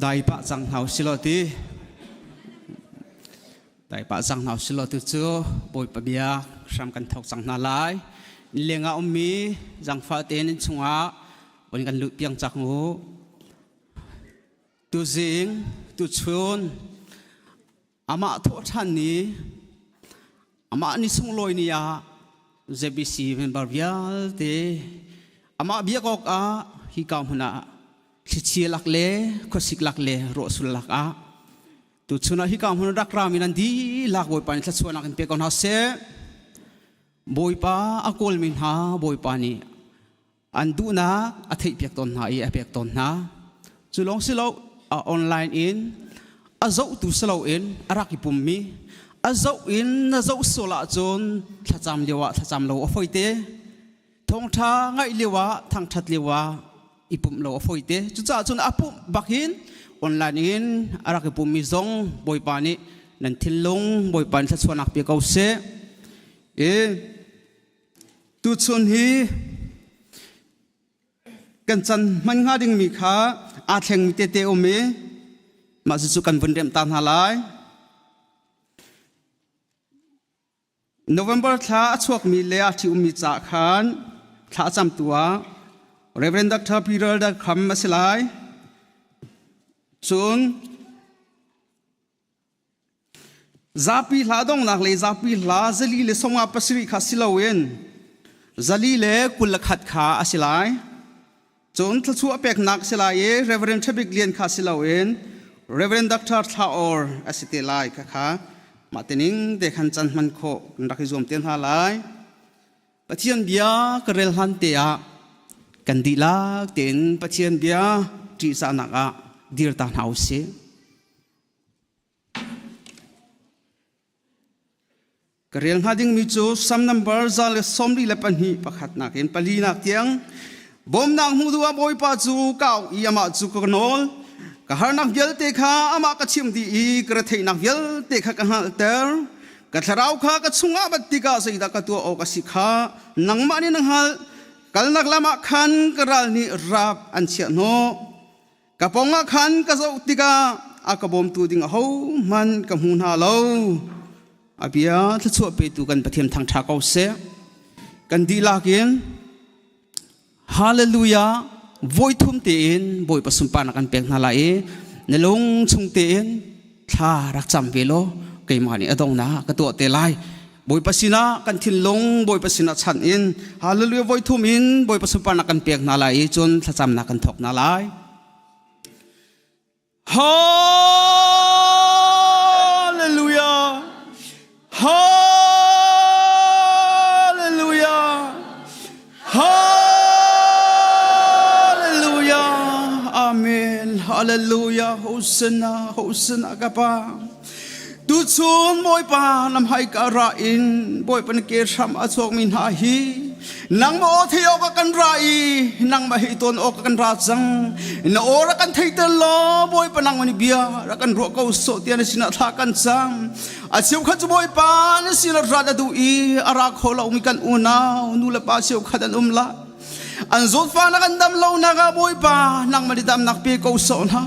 Dai pah cang hna usih law ti. Dai pah cang hna usih law tu cu Bawipa bia hram kan thawk cang hna lai. Leng ah ummi zangfah tein in chungah von kan luh piang cak u. Tuzing, tuchun, amah thawhṭhan ni, amah ni sunglawi ni ah ZBC member vialte amah biak awkah hika hmun ah thlichia lak le khuasik lak le ruahsul lak ah tuchun ah hika hmun rak rami nan dihlak Bawipa nih thluachuahnak in pe ko hna seh. Bawipa a kawlmi hna Bawipa nih an duhnak a theihpiak tawn hna i a pek tawn hna. Cu lawng si lo online in a zohtu si loin a rak i pummi a zoh in na zoh sual ahcun thlacam lio ah thlacam lo a foi te thawngṭha ngaih lio ah thangṭhat lio ah i pumh lo a foi te cucaah cun a pumh bak hin online in a rak i pummi zong Bawipa nih nan thinlung Bawipa nih thluachuahnak pe ko seh. I Tuchun hi kan can hman hnga dingmi kha aa thlengmi tete um i mah cucu kan vun remh ta hna lai. November thla a chuakmi le a ṭhi ummi ca khan thla a camtu ah Reverend Dr. Peter Darkham a si lai. Cun Zapi hla donghnak le zapi hla 457 kha si loin 421 kha a si lai. Cun thluachuah peknak si lai i Reverend Ṭhabik Lian kha si loin Reverend Dr. Thla Awr a si te lai khakha mah tining te khan can hman khawh kan rak i zuam te hna lai. Pathian bia ka rel hlan te ah kan dihlak tein Pathian bia ṭihzahnak ah dir ta hna u sih. Ka rel hnga dingmi cu Sam number 142 pakhatnak in palinak tiang bawmnak hmuh duh ah Bawipa cu ka auh i amah cu ka nawl. Ka harnak vialte kha amah ka chimh dih i ka retheihnak vialte kha ka hngalhter. Ka thlarau kha ka chungah bat tikah zeidah ka tuah awk a si kha nangmah nih na hngalh. Kalnak lam ah khan ka ral nih rap an chiah hnawh. Ka pawngah khan ka zoh tikah a ka bawmtu ding ahohmanh ka hmu hna lo. A bia thluachuah petu kan Pathian thangṭha ko seh. Kan dihlak in Hallelujah voi thum tein Bawipa sunparnak kan pek hna lai i na lung chung tein thla rak cam ve law keimah nih a dongnak ka tuah te lai. Bawipa sinah kan thinlung Bawipa sinah chanh in Hallelujah voi thum in Bawipa sunparnak kan pek hna lai i cun thlacamnak kan thawk hna lai. Hallelujah! Hallelujah! Hallelujah! Amen. Hallelujah. Hosanna, Hosanna ka pa. Tuchun Bawipa lamhai ka ra in Bawipa na ke hram a chuakmi hna hi nangmah aw thei awk ah kan ra i nangmah hi ton awk ah kan ra cang na aw rak kan theiter law Bawipa nangmah nih bia rak kan ruah ko sawh tiah na sinah thla kan cam a cheukhat cu Bawipa na sinah rat a duh i a ra kho lomi kan unau nu le pa cheukhat an um la an zawtfahnak an dam lonak ah Bawipa nangmah nih damnak pe ko sawh hna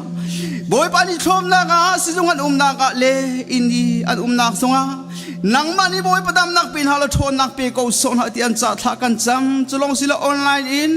Bawipa nih thlawmnak ah sizung an umnak ah le inn i an umnak zongah nangmah nih Bawipa damnak pe hna law ṭhawnnak pe ko sawh hna ti an ca thla kan cam culong silo online in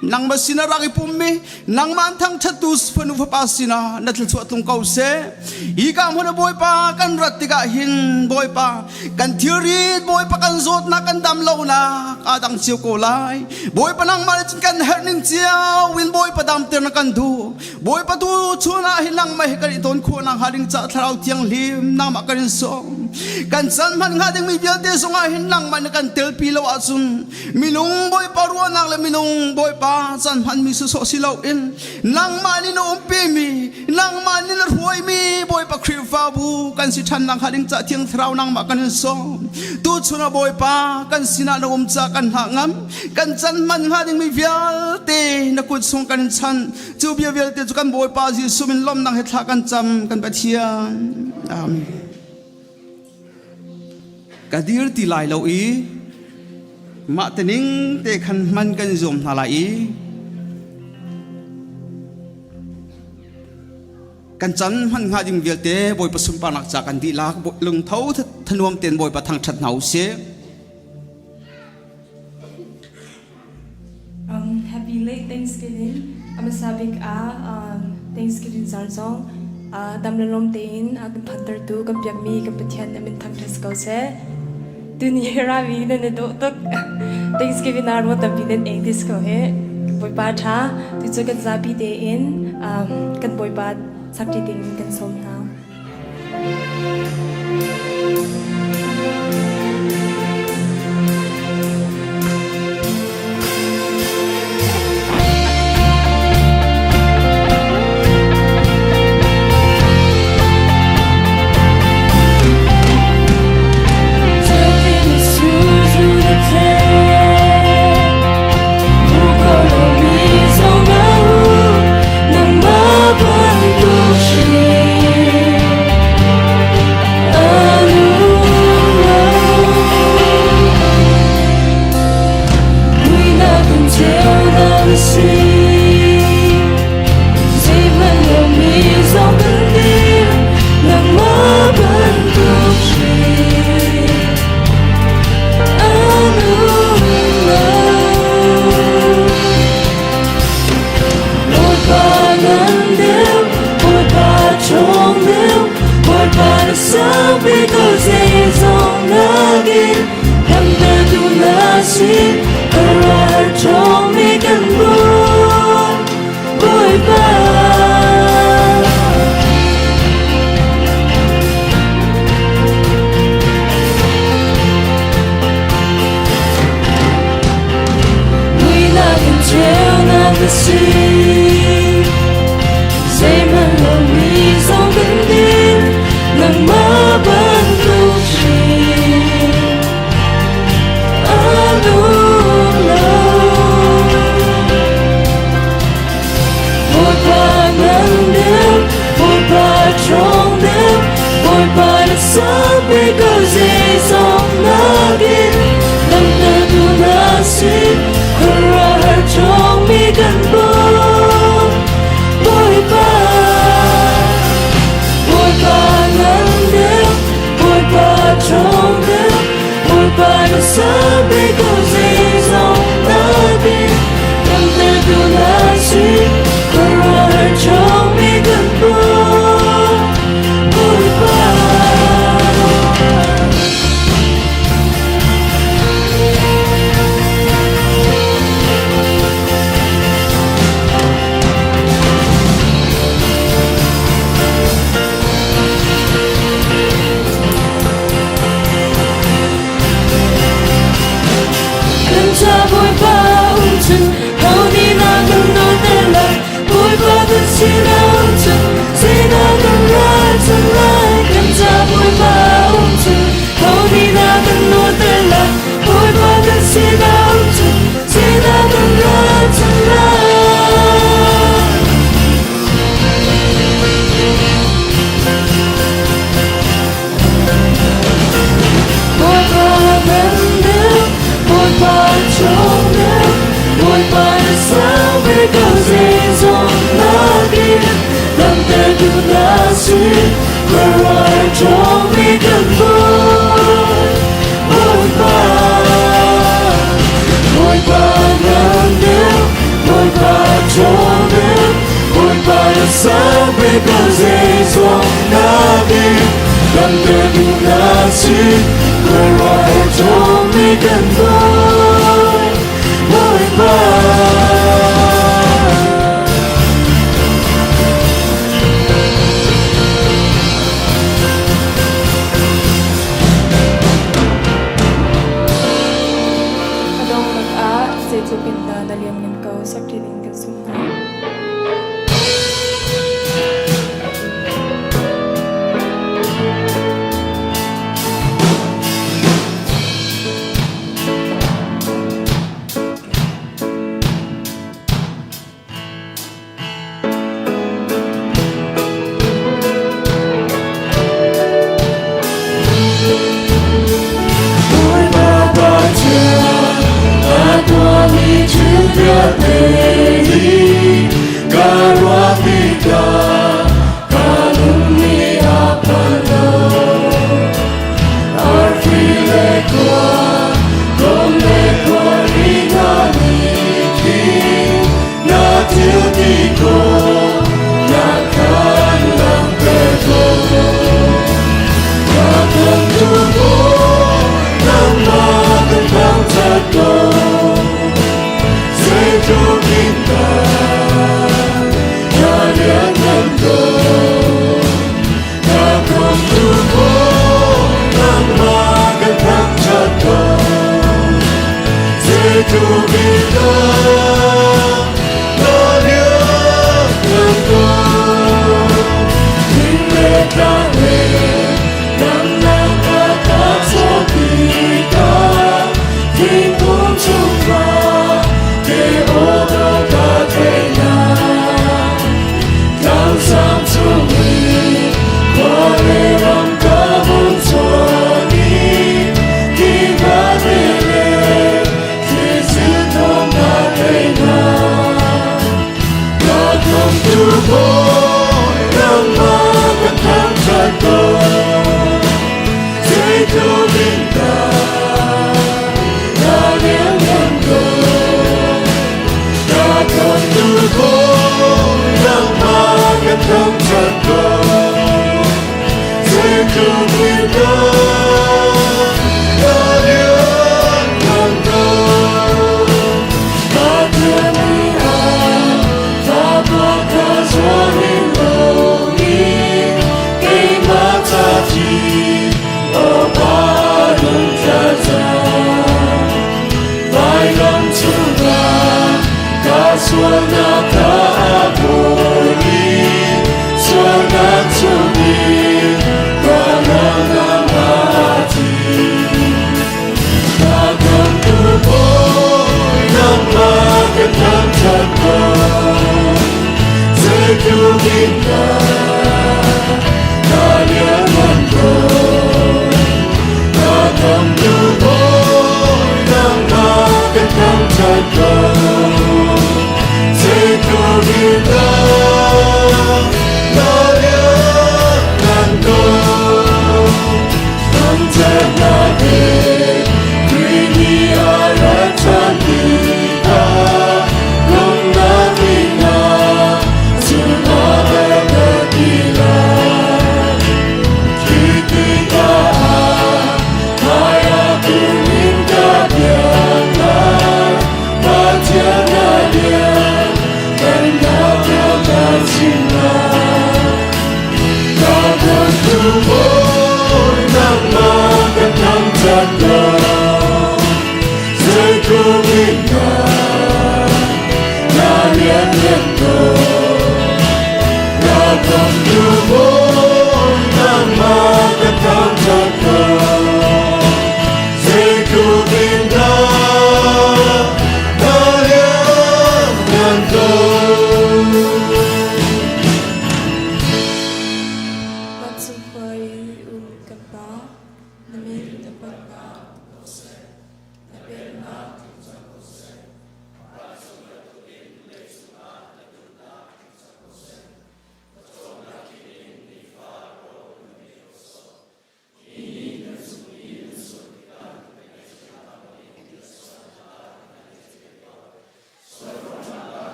nangmah sinah rak i pummi nangmah an thangṭhattu fanu fapa sinah na thluachuah tlung ko seh hi ka hmun ah Bawipa kan rat tikah hin Bawipa kan thilrit Bawipa kan zawtnak kan dam lonak aa dang cio ko lai Bawipa nangmah nih cun kan herh ning cio in Bawipa damter na kan duh Bawipa tu chun ah hin nangmah he kan i ton khawh nak hnga ding ca thlarau thianghlim nangmah kan in sawm kan can hman hnga dingmi vialte zongah hin nangmah na kan telpi lo ahcun minung Bawipa ruahnak le minung Bawipa Bawipa caan hmanmi sawsawh si loin nangmah nih na umpimi nangmah nih na hruaimi Bawipa Khrihfabu kan si ṭhan nakhnga ding ca Thiang Thlarau nangmah kan in sawm. Tuchun ah Bawipa kan sinah na um ca kan hngah ngam kan can hman hnga dingmi vialte na kut sung kan in chanh. Cu bia vialte cu kan Bawipa Jesuh min lawmnak he thla kan cam kan Pathian. Amen. Ka dir ti lai lo i mah te ning te khan hman kan zuam hna lai i kan can hman hnga ding vialte Bawipa sunparnak ca kan dihlak lungtho thanuam ten Bawipa thangṭhat hna u sih. Happy late Thanksgiving. A hmasa bik ah Thanksgiving zaan zong dam le lawm tein a kan phantertu kan biakmi kan Pathian a min thangṭhat si ko seh. Tuni rami nan i dawh tuk. Thanksgiving ah ruah tampi nan eng ti si ko hih. Bawipa ṭha. Tucu kan zapi tein kan Bawipa sakṭi ding in kan sawm hna.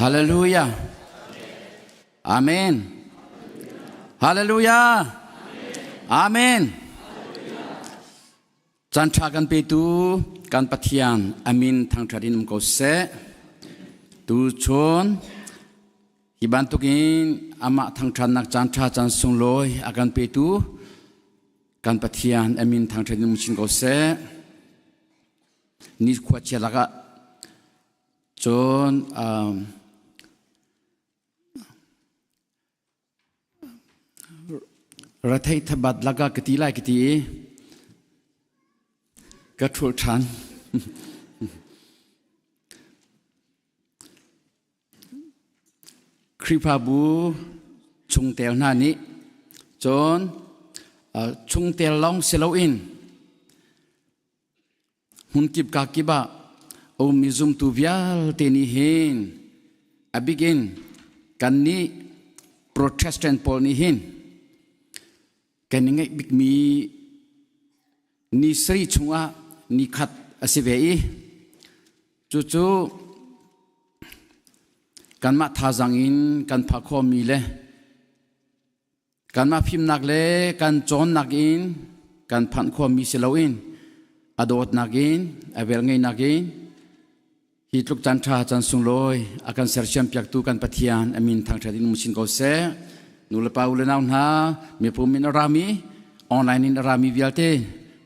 Hallelujah. Amen. Hallelujah. Amen. Caan ṭha kan petu kan Pathian amin thangṭhat in um ko seh. Tuchun hi bantukin amah thangṭhatnak caan ṭha caan sunglawi a kan petu kan Pathian amin thangṭhat in um chin ko seh. Ni khuachia lakah cun um, Retheih thabat lakah ka ti lai ka ti i ka ṭhulh ṭhan. Khrihfabu chungtel hna nih cun chungtel lawng si loin hmunkip kakip ah ummi zumtu vialte nih hin a bikin kannih Protestant pawl nih hin kan i ngeih bikmi ni sarih chungah ni khat a si ve i cucu kanmah thazaang in kan phak khawhmi le kanmah fimnak le kan cawnnak in kan phanh khawhmi si loin a dawtnak in a velngeihnak in Hi tluk caan ṭha caan sunglawi a kan sersiam piaktu kan Pathian a min thangṭhat in um chin ko seh. Nu le pa u le nau hna, mipum in a rami, online in a rami vialte,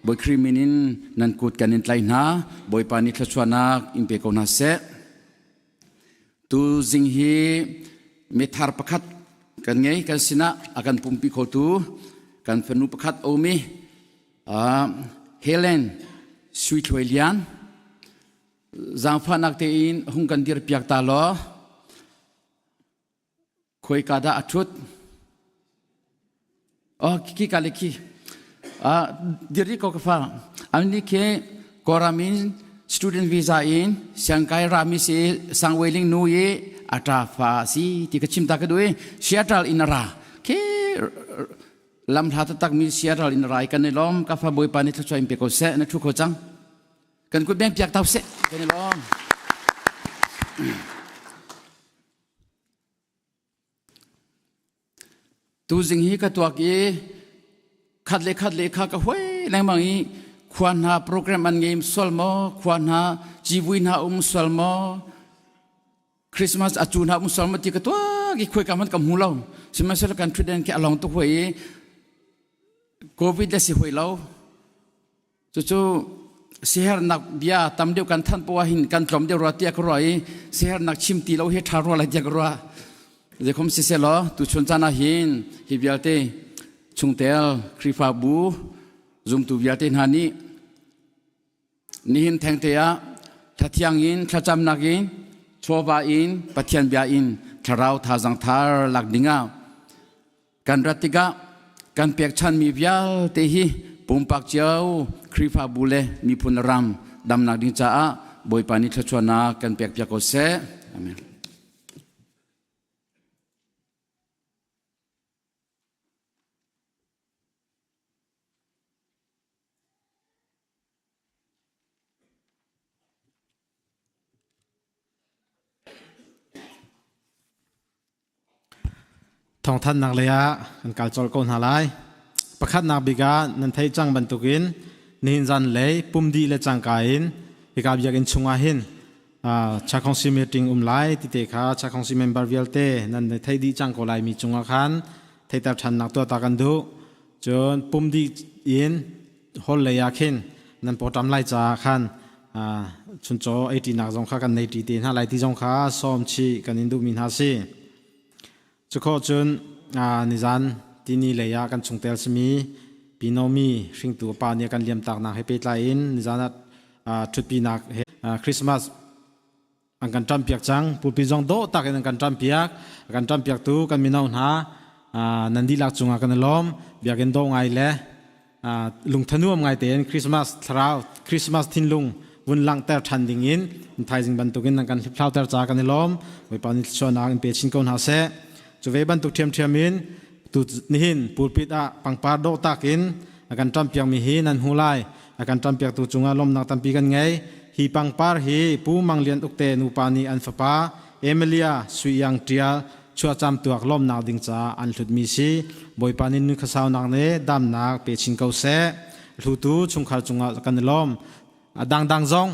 Bawi Khrih min in nan kut kan in tlai hna. Bawipa nih thluachuahnak in pe ko hna seh. Tu zing hi mithar pakhat kan ngei kan sinah a kan pumpi khotu kan fanu pakhat a um i Helen Sui Thluai Lian Zaangfahnak tein hung kan dirpiak ta law khuaika dah a ṭhut? Oh, khi ka le khi. Ah, dir rih ko ka fa. An ni khi Kawlram in student visa in siangkai rami si Sangweiling nu i a ṭa fa si ti ka chim ta ka duh i Seattle in a ra. Khi lam hla taktak mi Seattle in a ra i kan i lawm ka fa Bawipa nih thluachuah in pe ko seh na ṭhu kho cang. Kan kut beng piak tau seh. Kan i lawm. Tuzing hi ka tuak i khat le khat le kha ka huai lengmang i khua hna program an ngei sual maw khua hna civui hna um sual maw Christmas a cu hna um sual maw ti ka tuak i khuai ka hman ka hmu lo sihmanhsehlaw kan ṭhutden khi a long tuk huai i COVID le si huai lo Cucu sihernak bia tam deuh kan thanh poah hin kan tlawm deuh rua tiah ka ruah i sihernak chim ti lo hi ṭha rua lai tiah ka ruah. Zeikhom siseh law tuchun caan ah hin hi vialte chungtel Khrihfabu zumtu vialte hna nih nihin thengte ah thlathiang in thlacamnak in chawva in Pathian bia in thlarau thazaang thar lak dingah Kan rat tikah kan pekchanmi vialte hi pumpak cio Khrihfabu le miphun ram damnak ding caah Bawipa nih thluachuahnak kan pekpiak ko seh. Amen. Thawngthanhnak lei ah kan kal colh ko hna lai. Pakhatnak bik ah nan theih cang bantukin nihin zanlei pum dih le cangka in hika biakinn chungah hin Chakhongsi meeting um lai tite kha Chakhongsi member vialte nan theih dih cang ko lai mi cungah khan theihter ṭhannak tuah ta kan duh. Cun pum dih in hall lei ah khin nan pawṭam lai caah khan chuncaw eiṭinak zong kha kan nei ṭi te hna lai ti zong kha sawm chih kan in duhmi hna si. Cukhawh cun nizan tini lei ah kan chungtel simi Pinomi hringtu pa nih a kan liamtaknak he pehtlai in nizan ah ṭhutpinak he Christmas an kan ṭampiak cang. Pulpit zong dawh tak in an kan ṭampiak. A kan ṭampiaktu kan mino hna nan dihlak cungah kan i lawm. Biakinn dawh ngai le lungthanuam ngai tein Christmas thlarau, Christmas thinlung vun langhter ṭhan ding in thaizing bantukin nan kan hliphlauter ca kan i lawm. Bawipa nih thluachuahnak in pe chin ko hna seh. Cu ve bantuk ṭhiamṭhiam in tu nihin pulpit ah pangpar dawh tak in a kan ṭampiakmi hi nan hmu lai. A kan ṭampiaktu cungah lawmnak tampi kan ngei. Hi pangpar hi Pu Mang Lian Ukte nupa nih an fapa Emilia Sui Iang Ṭial chuahcam tuak lawmnak ding caah an hlutmi si. Bawipa nih nun khuasaunak le damnak pe chin ko seh. Hlutu chungkhar cungah kan i lawm. A dangdang zong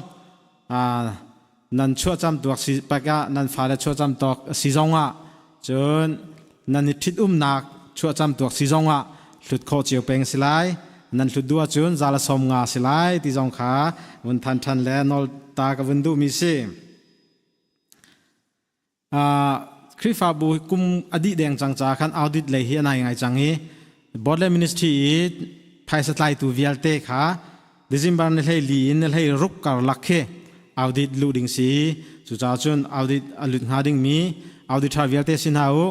nan chuahcam tuak si pak ah nan fale chuahcam tuak si zong ah cun nan i ṭhit-umnak chuahcam tuak si zong ah hlut khawh cio peng si lai. Nan hlut duh ahcun za le 50 si lai ti zong kha vun than ṭhan le nawl ta ka vun duhmi si. Khrihfabu kum a dih deng cang caah khan audit lei hi a nai ngai cang i board le ministry i phaisa tlaitu vialte kha December ni hlei li in ni hlei ruk karlak khi audit luh ding si. Cucaah cun audit a lut hnga dingmi auditor vialte si hna u,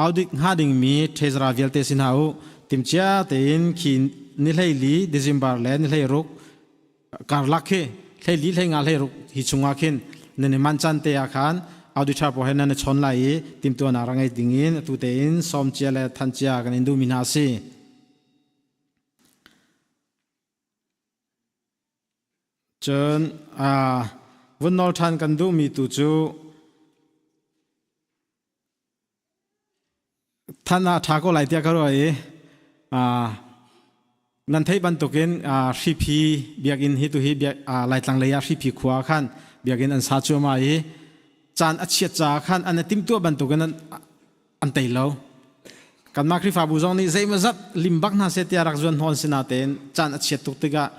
audit hnga dingmi treasurer vialte si hna u, timcia tein khi ni hlei li December le ni hlei ruk karlak khi Hleili hleinga hleiruk hi chungah khin nan i manh caan te ah khan auditor pawl he nan i chawn lai i timhtuahnak rak ngei ding in atu tein sawm cia le than cia kan in duhmi hna a si. Cun vun nawl ṭhan kan duhmi tu cu Than ah ṭha ko lai tiah ka ruah i nan theih bantukin hriphi biakinn hi tuhi Laitlang lei ah hriphi khua ah khan biakinn an sa cuahmah i caan a chiat caah khan an i timhtuah bantukin an tei lo. Kanmah Khrihfabu zong nih zeimawzat lim bak hna seh tiah rak zuan hnawn si natein caan a chiat tuk tikah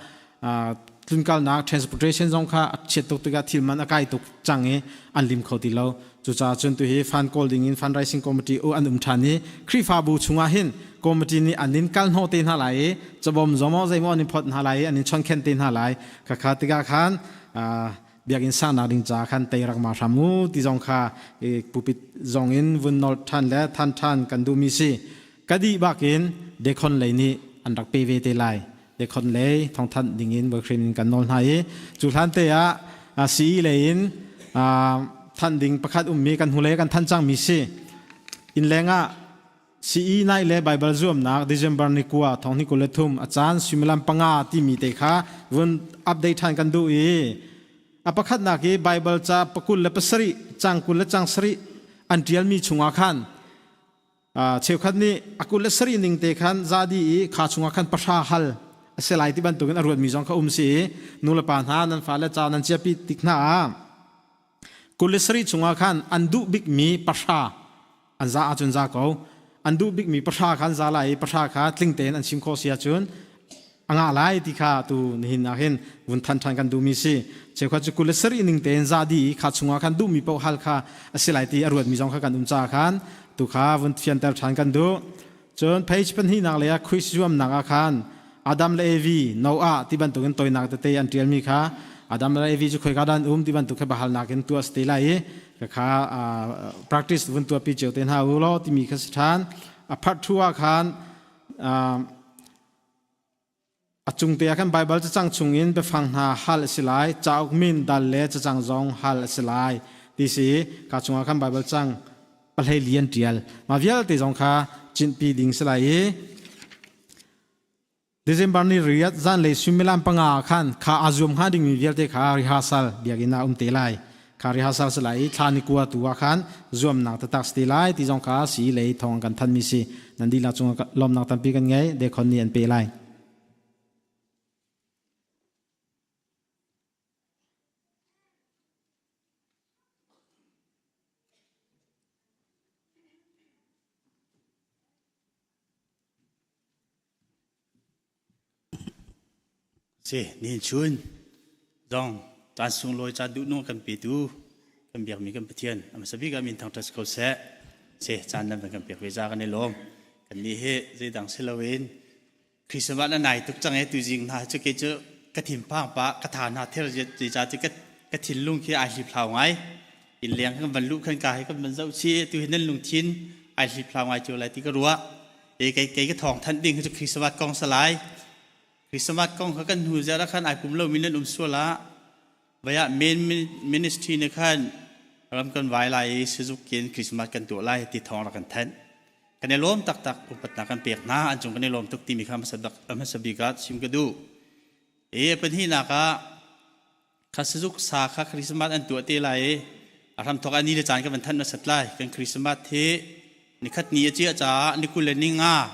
tlunkalnak transportation zong kha a chiat tuk tikah thil man a kai tuk cang i an lim kho ti lo. Cucaah cun tuhi fund kawl ding in fundraising committee u an um ṭhan i Khrihfabu chungah hin committee nih an in kal hnawh te hna lai i cabawm zong zeimaw an in phot hna lai i an in chonhkhenh te hna lai. Khakha tikah khan biakinn saknak ding caah khan tei rak ma hram u ti zong kha pulpit zong in vun nolh ṭhan le than ṭhan kan duhmi si. Ka dih bakin dekhon lei nih an rak pe ve te lai. Dekhon lei thawngthanh dingin boyfriend in kan nawl hna i cu hlan te ah CE lei in thanh ding pakhat ummi kan hnulei kan thanh cangmi si. Innleng ah CE nai le Baibal zuamnak December ni kua thong ni 23 a caan suimilam 5 timi te kha vun update ṭhan kan duh i a pakhatnak i Baibal ca pakul le pasarih cang kul le cang sarih an ṭialmi chungah khan cheukhat nih a 27 ning te khan za dih i kha chungah khan pahra hal a si lai ti bantukin a ruatmi zong kha um si i nulepa hna nan fale ca nan chiahpi tik hna ah 27 chungah khan an duh bikmi pahra an za ahcun za ko an duh bikmi pahra kha an za lai i pahra kha tling tein an chim khawh si ahcun a ngah lai ti kha tu nihin ah hin vun than ṭhan kan duhmi si. Cheukhat cu 27 ning tein za dih i kha chungah khan duhmi paoh hal kha a si lai ti a ruatmi zong kha kan um caah khan tu kha vun fianter ṭhan kan duh. Cun page pahnihnak lei ah quiz zuamnak ah khan Adam le Evi, Noah ti bantukin toinak tete an ṭialmi kha Adam le Evi cu khoika dah an um ti bantuk kha biahalnak in tuah a si te lai i kha practice vun tuahpi cio te hna u law timi kha si ṭhan. A part 2 ah khan A cungte ah khan Baibal cacang chungin biafang hna hal a si lai, cauk min, dal le cacang zong hal a si lai ti si. Ka chungah khan Baibal cang pahlei li an ṭial. Mah vialte zong kha cinhpi ding si lai i December ni riat zanlei suimilam 5 ah khan kha aa zuam hnga dingmi vialte kha rehearsal biakinn ah um te lai. Kha rehearsal si lai i thla ni kua tu ah khan zuamnak taktak si te lai ti zong kha si lei thawng kan thanmi si. Nan dihlak cungah lawmnak tampi kan ngei. Dekhon nih an pe lai. Si, nihin chun zong caan sunglawi caan duhnung kan petu kan biakmi kan Pathian a hmasa bik ah min thangṭhat si ko seh. Si, caan nan van kan pek ve ca kan i lawm. Kan nih hi zeidang si loin Christmas na nai tuk cang e tuzing hna cu kei cu ka thinphang pa ka tha hna ther zeicah ti ka thinlung khi ai hliphlau ngai. Inn leng kan van luh khan ka hi kan van zoh chi tu hi nan lungthin ai hliphlau ngai cio lai ti ka ruah. E kei kei ka thawng thanh ding cu Christmas kong salai. Christmas kong kha kan hnu ziar ah khan ai pum lomi nan um sual ah vaya main ministry ne khan ram kan vai lai i Suzuki in Christmas kan tuah lai ti thawng rak kan thanh. Kan i lawm taktak upatnak kan pek hna an cung kan i lawm tuk timi kha hmasa bik ah chim ka duh. E pahnihnak ah Kha sazuk sa kha Christmas an tuah te lai i a hramthawk ah ni le caan kan van thanh hmasat lai. Kan Christmas hi nikhat ni a ciah caah ni 25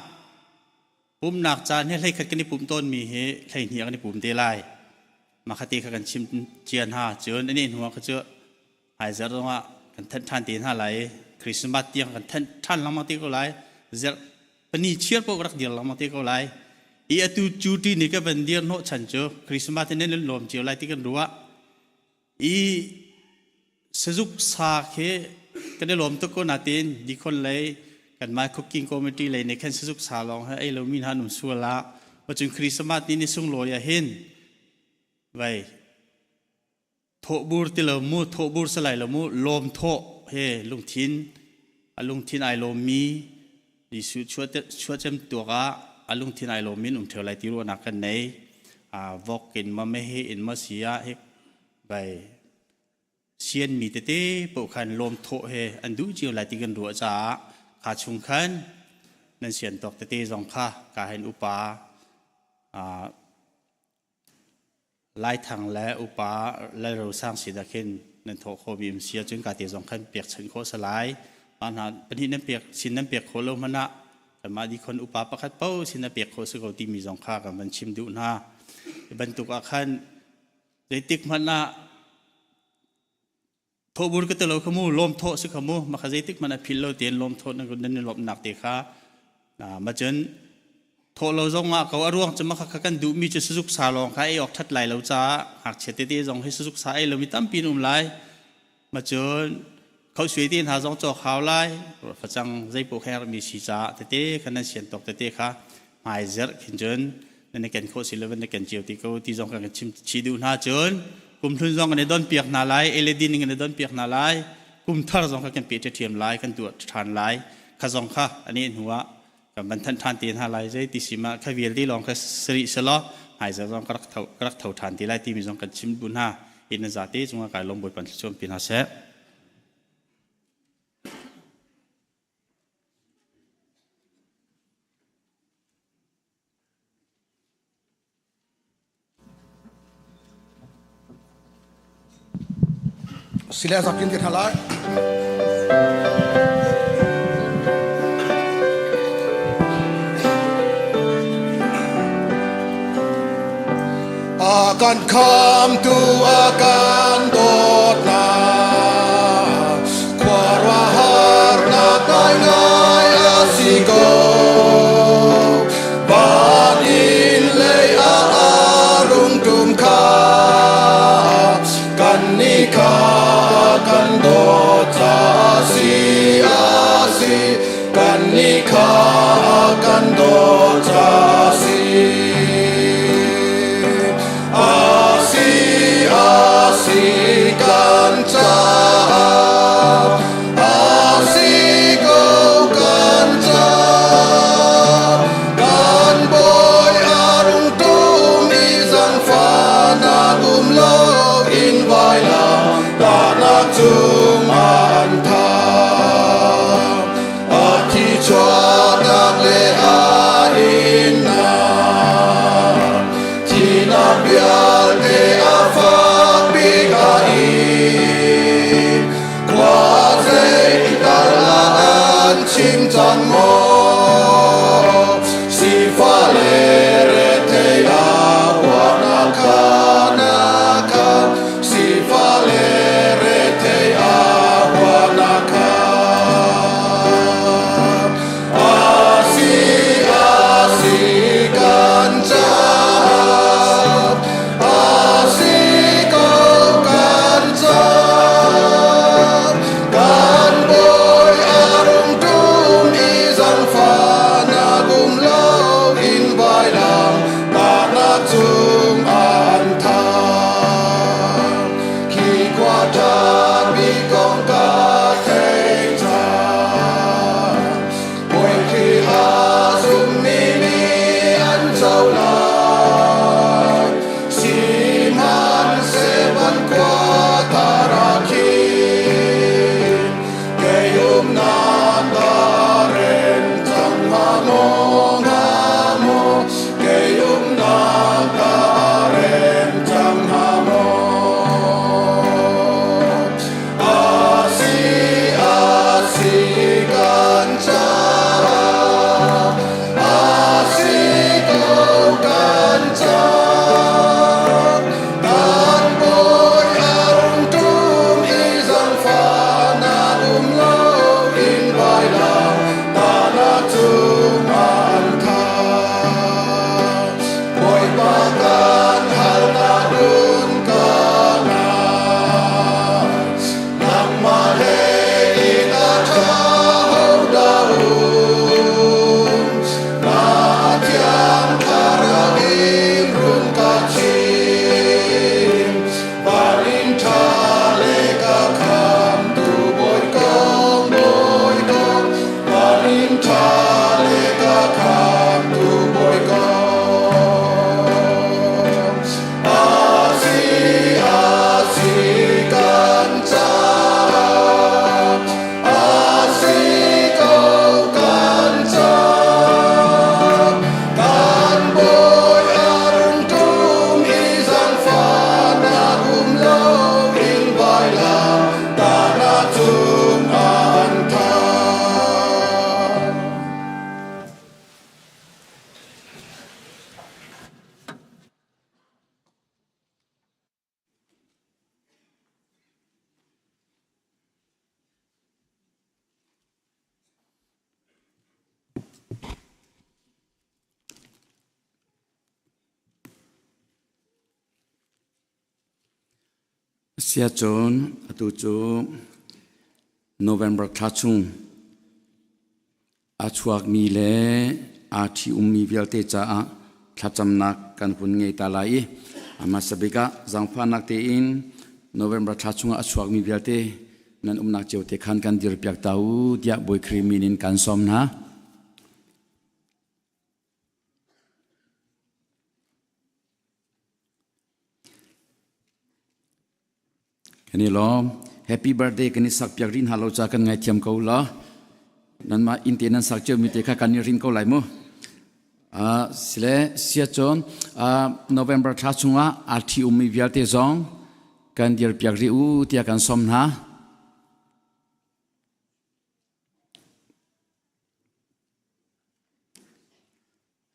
pumnak caan hi 11 kan i pum tawnmi hi 12 ah kan i pum te lai. Mah kha te kha kan chim cia hna. Cun ani hnu ah kha cu hmaizarh zongah kan thanh ṭhan te hna lai i Christmas tiang kan thanh ṭhan lengmang te ko lai. Zarh pani chiar paoh rak dir lengmang te ko lai. I atu cu ti ni ka van dir hnawh chan cu Christmas te nan lawm cio lai ti kan ruah. I sazuk sa khi kan i lawm tuk ko natin dikhon lei kan mai cooking committee lei nih khan sazuk sa lawng he ei lomi hna num sual ah wacun Christmas ni ni sunglawi ah hin vai Thawhbur ti lo mu, thawhbur si lai lo mu, lawm thawh he lungthin, a lungthin ai lawmmi Jesuh chuahcem tuak ah a lungthin ai lawmmi in um ṭheo lai ti ruahnak kan nei. Vok in ma meheh in ma si ah hi. Bai sianmi tete paoh khan lawmthawh he an duh cio lai ti kan ruah caah kha chung khan nan sian tawk tete zong kha ka hin upa Laithang le upa Lalro Sang si dah khin nan thawh khawhmi um si ahcun ka te zong khan pekchanh khawh a si lai. Mah hna pahnih nan pek sin nan pek khawh lo hmanh ah kanmah dikhon upa pakhat paoh sin na pek khawh si ko timi zong kha kan van chim duh hna. Hi bantuk ah khan zeitik hmanh ah thawhbur ka telo kha mu lawm thawh si kha mu ma kha zeitik hmanh a phil lo tein lawm thawh nan i lawmhnak te kha ma cun thawh lo zong ah ko a ruang cu ma kha kan duhmi cu sazuk sa lawng kha ei awk ṭhat lai lo caah ngakchia tete zong hi sazuk sa ei lomi tampi an um lai ma cun Khosui te hna zong cawk hau lai facang zeipaoh kha herhmi si caah tete kha nan sian tawk tete kha hmai zerh khin cun nan i ken khawh si lo nan i ken cio ti ko ti zong kan chim chih duh hna cun kumhlun zong kan i don piak hna lai eledin kan i don piak hna lai kumthar zong kha kan pe ṭhiam lai kan tuah ṭhan lai kha zong kha ani hnu ah kan van thanh ṭhan te hna lai zei ti si ma kha vialte lawng kha sari selaw hmaizarh zong ka rak tho ka rak tho ṭhan te lai timi zong kan chim bu hna in na zate cungah kai lawm Bawipa thluachuah pi hna seh. Sile zakin ti tha lai. A kan khamtu a kan dawtnak khuaruahharnak ngaingai a si ko. Van in lei ah a rung tum kha kannih kha kan dawt caah si a si kannih kha kan dawt caah si a si a si kan caah a si ko kan caah kan bawi a rung tum i zaangfahnak um lo in vailam tahnak cung an thah a thi chuahnak le a innak thihnak vialte a fak bik a in khua zei tal ah an chim cang maw sifah le rethei a huahnak kha na kha sifah le rethei a huahnak kha a si a si kan caah. Siacun atu cu November thla chung a chuakmi le aa ṭhi-ummi vialte caah thlacamnak kan hun ngei ta lai i a hmasa bik ah zaangfahnak tein November thla chungah a chuakmi vialte nan umnak cio te khan kan dirpiak ta u tiah Bawi Khrih min in kan sawm hna. Kan i lawm. Happy birthday kan i sak piak rih hna lo ca kan ngaithiam ko la. Nanmah inn te nan sak cio mi te kha kan i rin ko lai mu. Uh, sile sia cun uh, November thla chungah aa ṭhi ummi vialte zong kan dir piak rih u tiah kan sawm hna.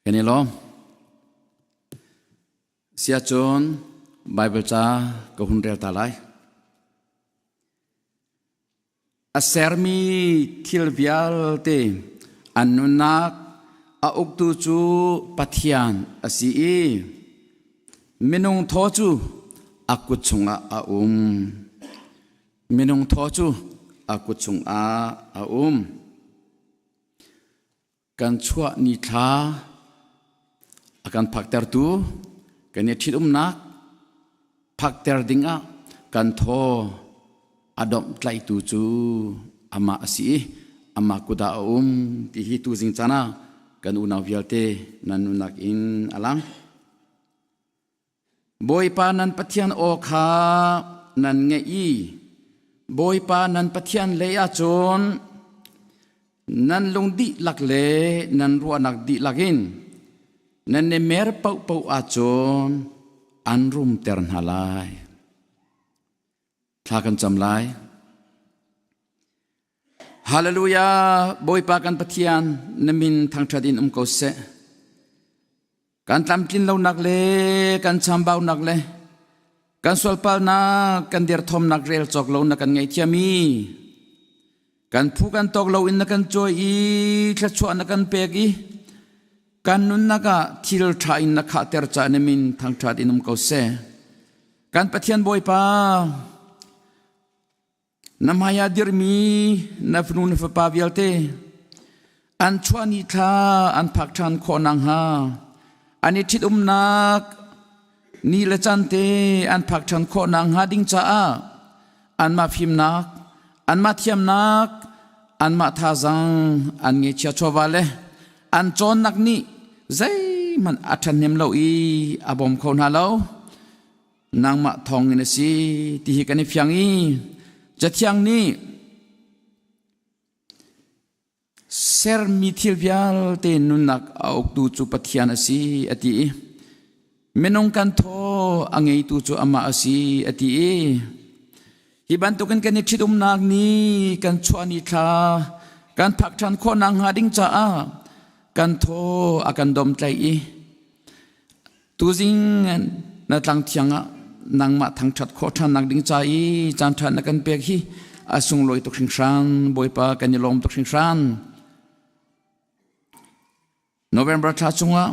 Kan i lawm. Siacun Baibal ca ka hun rel ta lai. A sermi thil vialte an nunnak a uktu cu Pathian a si i minung thaw cu a kut chungah a um. Minung thaw cu a kut chungah a um. Kan chuah ni thla a kan phaktertu kan i ṭhitumnak phakter dingah kan thaw a domh tlaitu cu amah a si i amah kut ah a um ti hi tuzing caan ah kan unau vialte nan nunnak in a lang. Bawipa nan Pathian aw kha nan ngaih i Bawipa nan Pathian lei ahcun nan lung dihlak le nan ruahnak dihlak in nan i mer paohpaoh ahcun an rumter hna lai. Thla kan cam lai. Hallelujah! Bawipa kan Pathian, na min thangṭhat in um ko seh. Kan tlamtlin lonak le kan chambaunak le kan sualpalnak kan derthawmnak rel cawk lo na kan ngaihthiam i kan phu kan tawk lo in na kan cawi i thluachuah na kan pek i kan nunnak ah thil ṭha in na khahter ca na min thangṭhat in um ko seh. Kan Pathian Bawipa, Na hmai ah dirmi na fanu na fapa vialte an chuah ni thla an phak ṭhan khawh nakhnga an i ṭhitumnak ni le caan te an phak ṭhan khawh nakhnga ding caah anmah fimnak, anmah thiamnak, anmah thazaang an ngeihchia chawva le an cawnnak nih zeihmanh a ṭhahnem lo i a bawm kho hna lo. Nangmah thawngin a si ti hi kan i fiang i Cathiang nih sermi thil vialte nunnak a uktu cu Pathian a si a ti i minung kan thaw a ngeitu cu amah a si a ti i hi bantukin kan i ṭhitumnak ni kan chuah ni thla kan phak ṭhan khawh nakhnga ding caah kan thaw a kan domhtlaih i Tuzing na tlang thiang ah nangmah thangṭhat khawh ṭhannak ding ca i caanṭha na kan pek hi a sunglawi tuk hringhran Bawipa kan i lawm tuk hringhran. November thla chungah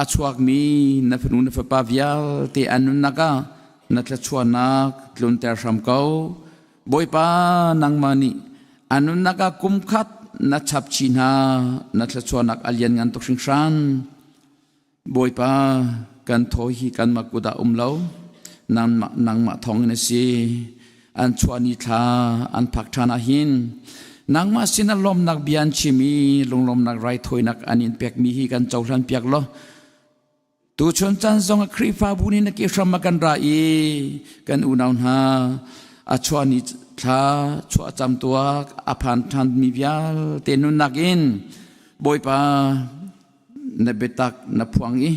a chuakmi na fanu na fapa vialte an nunnak ah na thluachuahnak tlunter hram ko. Bawipa nangmah nih an nunnak ah kum khat na chap chih hna na thluachuahnak a lianngan tuk hringhran. Bawipa kan thaw hi kanmah kut ah um lo nangmah nangmah thawngin a si an chuah ni thla an phak ṭhan ah hin nangmah sin ah lawmnak bia an chim i lunglawmnak raithawinak an in pekmi hi kan cohlan piak law tuchun caan zong ah Khrihfabu nih na ke hram ah kan ra i kan unau hna a chuah ni thla chuah cam tuak a phan ṭhan mi vialte nunnak in Bawipa na biatak na phuang i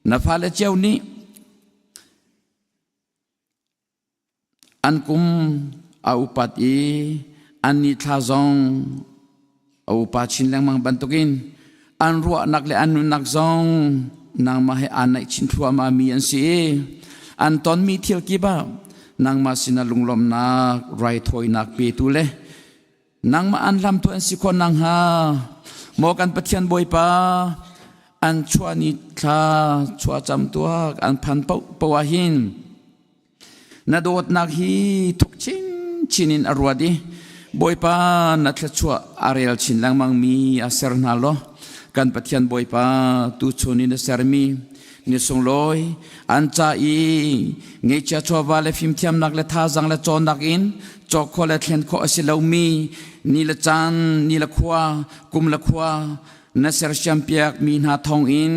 na fale cio nih an kum a upat i an nithla zong a upa chin lengmang bantukin an ruahnak le an nunnak zong nangmah he aa naih chin thluahmah mi an si i an tonmi thil kip ah nangmah sinah lunglawmhnak raithawinak petu le Nangmah an hlamtu an si khawh nakhnga maw kan Pathian Bawipa an chuah ni thla chuah cam tuak an phan paoh paoh ah hin. Na dawtnak hi thuk chinchin in a ruat i Bawipa na thluachuah a rel chin lengmang mi a ser hna law kan Pathian Bawipa tuchun in na sermi ni sunglawi an ca i ngeihchia chawva le fimthiamnak le thazang le cawnnak in cawk khawh le thlen khawh a si lomi ni le caan ni le khua kum le khua na sersiampiak mi hna thawng in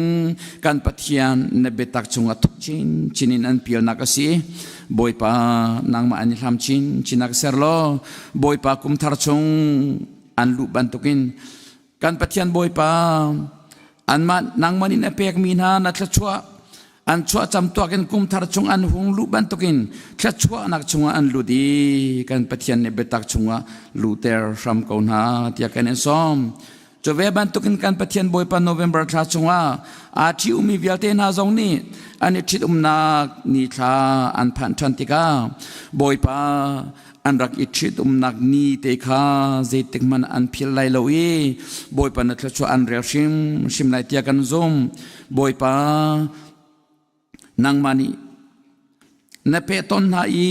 kan Pathian na biatak chungah thuk chinchin in an pialnak a si. Bawipa nangmah an i hlam chinchin ser law Bawipa kum thar chung an luh bantukin kan Pathian Bawipa anmah nangmah in a pekmi hna na thluachuah an chuah camtuak in kum thar chung an hung luh bantukin thluachuahnak chungah an lut i kan Pathian nih biatak chungah luhter hram ko hna tiah kan in sawm. Cu ve bantukin kan Pathian Bawipa November thla chungah aa ṭhi ummi vialte hna zong nih an i ṭhitumnak ni thla an phanh ṭhan tikah Bawipa an rak i ṭhitumnak ni te kha zeitik hmanh an philh lai lo i Bawipa na thluachuah an rel hrimhrim lai tiah kan zumh. Bawipa nangmah nih na peh tawn hna i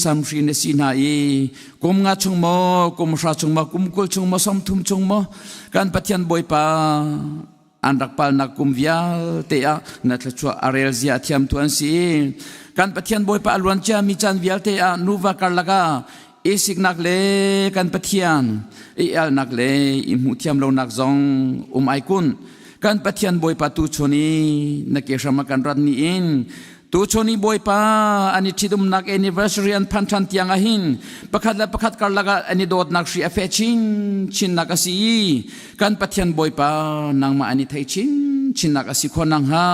samhri na si hna i kum nga chung maw kum hra chung maw kum 20 chung maw 30 chung maw kan Pathian Bawipa an rak palnak kum vialte ah na thluachuah a rel zia a thiam tu an si kan Pathian Bawipa a luan ciami caan vialte ah nuva karlak ah i siknak le kan Pathian i alnak le i hmuh thiam lonak zong um ai kun kan Pathian Bawipa tu chun i na ke hram a kan rat ni in Tuchun i Bawipa an i ṭhitumnak anniversary an phan ṭhan tiang ahhin pakhat le pakhat karlak ah an i dawtnak hri a feh chinchinnak a si i kan Pathian Bawipa nangmah an i thei chinchinnak a si khawh nakhnga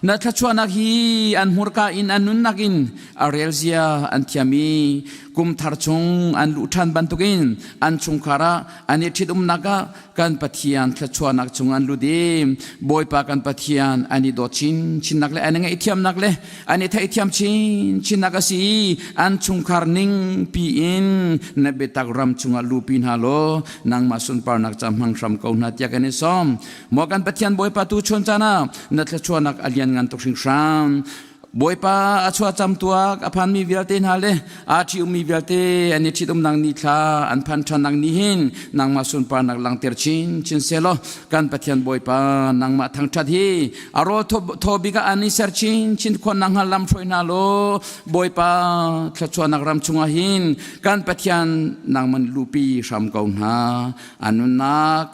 na thluachuahnak hi an hmurka in an nunnak in a rel zia an thiam i kum thar chung an luh ṭhan bantukin an chungkhar ah an i ṭhitumnak ah kan Pathian thluachuahnak chung an lut i Bawipa kan Pathian an i dawt chinchinnak le an i ngaihthiamnak le an i theihthiam chinchinnak a si i an chungkhar ning piin na biatak ram chungah lupi hna law nangmah sunparnak ca hmang hram ko hna tiah kan i sawm. Maw kan Pathian Bawipa tu chun caan ah na thluachuahnak a lian ngan tuk hringhran. Bawipa a chuah camtuak a phanmi vialte hna le aa ṭhi-ummi vialte an i ṭhitumnak ni thla an phan ṭhan ni hin nangmah sunparnak langhter chinchin sehlaw kan Pathian Bawipa nangmah thangṭhat hi a rawl thaw bik ah an i ser chinchin khawh nakhnga lam hruai hna law Bawipa thluachuahnak ram chungah hin kan Pathian nangman lupi hram ko hna. A nunnak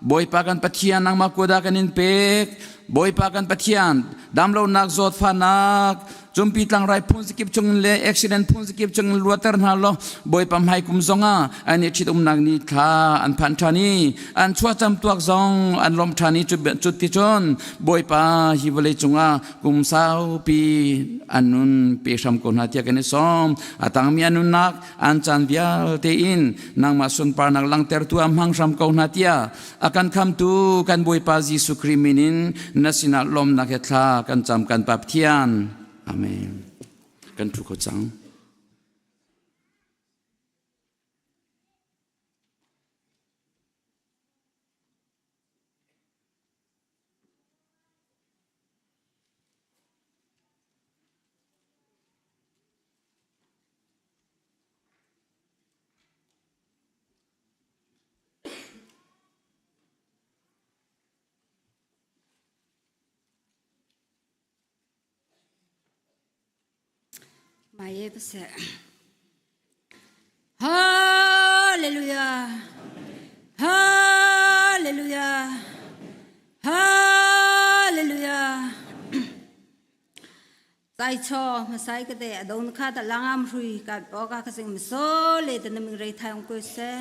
Bawipa kan Pathian nangmah kut ah kan in pek. Bawipa kan Pathian damlonak zawtfahnak cumpi tlangrai phun zakip chung le accident phun zakip chung luater hna law Bawipa hmai kum zongah an i ṭhitumnak ni thla an phan ṭhan i an chuahcam tuak zong an lawm ṭhan i cu ti cun Bawipa hi vawlei cungah kum saupi an nun pe hram ko hna tiah kan i sawm a tangmi an nunnak an caan vialte in nangmah sunparnak langhtertu ah hmang hram ko hna tiah A kan khamtu kan Bawipa Jesuh Khrih min in na sinah lawmnak he thla kan cam kan Pa Pathian. Amen. Kan thu kho cang. Maye paseh. Hallelujah. Hallelujah. Hallelujah. Zai cho masai ka te adon kha ta langam hrui ka po ka ka sing so le ta naming rei thai ong ko se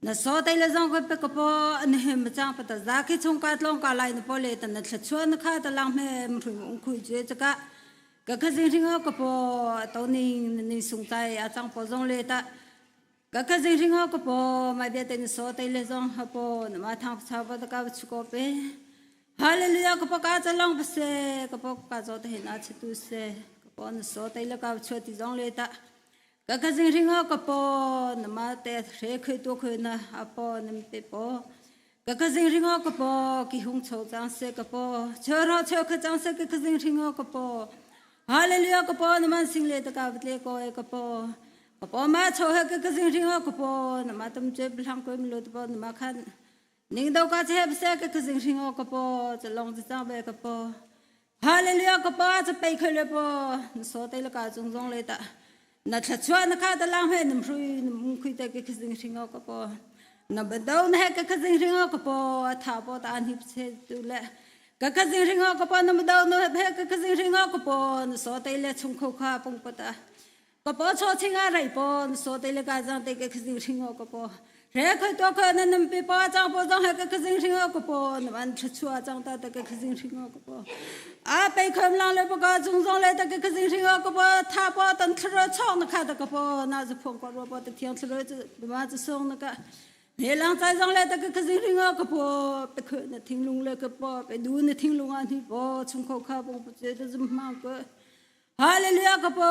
na so tai le zong ko pe ko po an he ma chang pa ta za khi chung ka tlong ka lai na po le ta na thla chuan kha ta lang me hrui ong khui je chaka ka ka jing ring ko po to ning ning sung tai a chang po zong le ta ka ka jing ring ko po mai bia te na so tai le zong ha po na ma thang cha pa ta ka chu ko pe Hallelujah ka pa ka chalong pa se ka pa ka zo te na che tu se ka pa na so te le ka chu ti zong le ta ka ka jing ring ka po na ma te hre khoi tu khoi na a po nam pe po ka ka jing ring ka po ki hung cho chang se ka po cho ro cho kha chang se ka ka jing ring ka po. Hallelujah ka po na man sing le ta ka tle ko e ka po ka po ma cho he ka ka jing ring ka po na ma tam che blang ko mi lo ta po na ma khan ning do ka che se ka ka jing ring ka po cha long cha chang be ka po Hallelujah ka pa cha pei khoi le po na so te la ka chung zong le ta na thla chua na kha ta lang he nam hrui nam khui te ka jing ring ka po na ba do na he ka ka jing ring ka po tha po ta an hip che tu le ka ka jing ring ka po na ma do na he ka ka jing ring ka po na so te le chung kho kha pung pa ta ka po cho ching a rai po na so te le ka jang te ka ka jing ring ka po re khoi to khoi na nam pi po chang po jang he ka ka jing ring ka po na man thla chua chang ta ta ka ka jing ring ka po a pe khom lang le po ka chung jong le ta ka ka jing ring ka po tha po tan thla chong na kha ta ka po na zu phong ko ro po ta thiang thla chu ma chu song na ka he lang chai zong le ta ka ka jing ring ka po pe khoi na thing lung le ka po pe du na thing lung a ni po chung kho kha pong po che ta zum ma ko Hallelujah ka po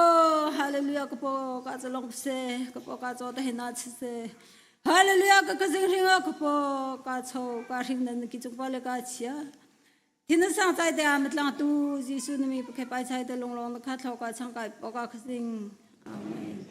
Hallelujah ka po ka cha long se ka po ka cho ta hina chi se Hallelujah ka ka jing ring ka po ka cho ka ring nan ki chung pa le ka chia thin sang chai te am tlang tu Jesu na mi phe pai chai te long long na kha thlo ka chang kai po ka khasing Amen.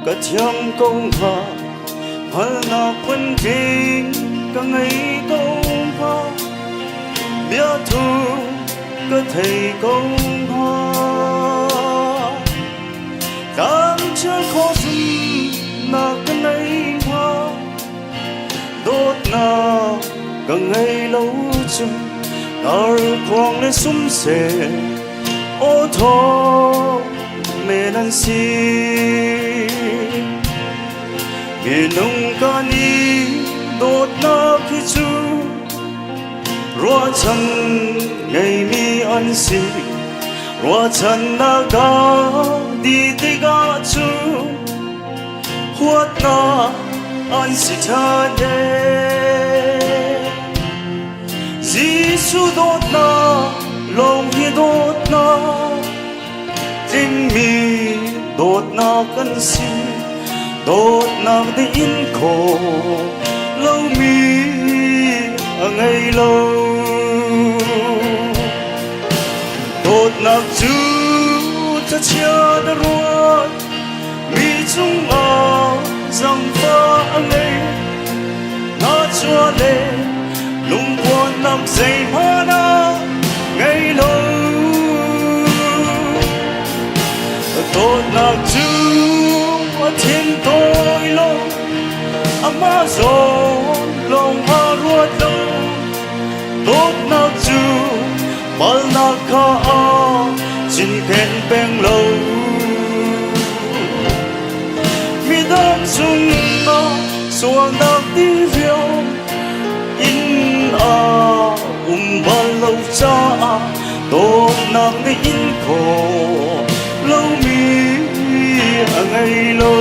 Ka thiam ko hnga hngalhnak phuntling ka ngei ko hnga biathu ka thei ko hnga tlang khawh zumnak ka nei hnga dawtnak ka ngei lo cun darkhuang le sumseh aw thaw men an si. Minung kan i dawtnak hi cu ruahchan ngeimi an si. Ruahchannak ah di tikah cun huatnak an si ṭhan Jesuh dawtnak lawng hi dawtnak tlingmi dawtnak kan si dawtnak nih in khawh lomi a ngei lo dawtnak cu thachia na ruat mi cungah zangfah a ngei na chua le lungpuannak zeihmanh ah ngei lo dawtnak cu a thin tawi lo amah zawn lawng a ruat lo dawtnak cu palnak kha a cinken peng lo midang cungah sualnak ti vial in a um bal lo caah dawtnak nih in khawh lomi a ngei lo.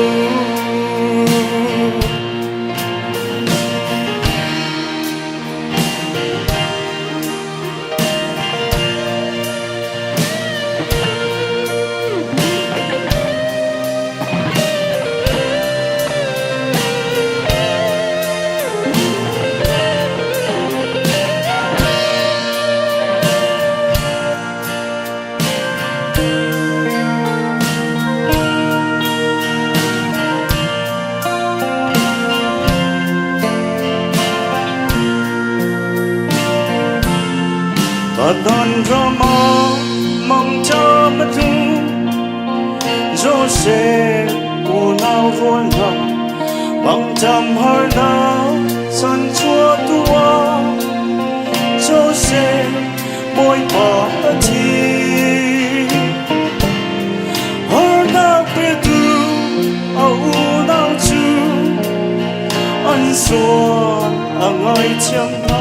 Kadan rama mang cha ma tu Joseph unau rual na bang cham har na san chua tua Joseph Bawipa a thi. Harnak petu a unau cu an sual a ngaithiam hna.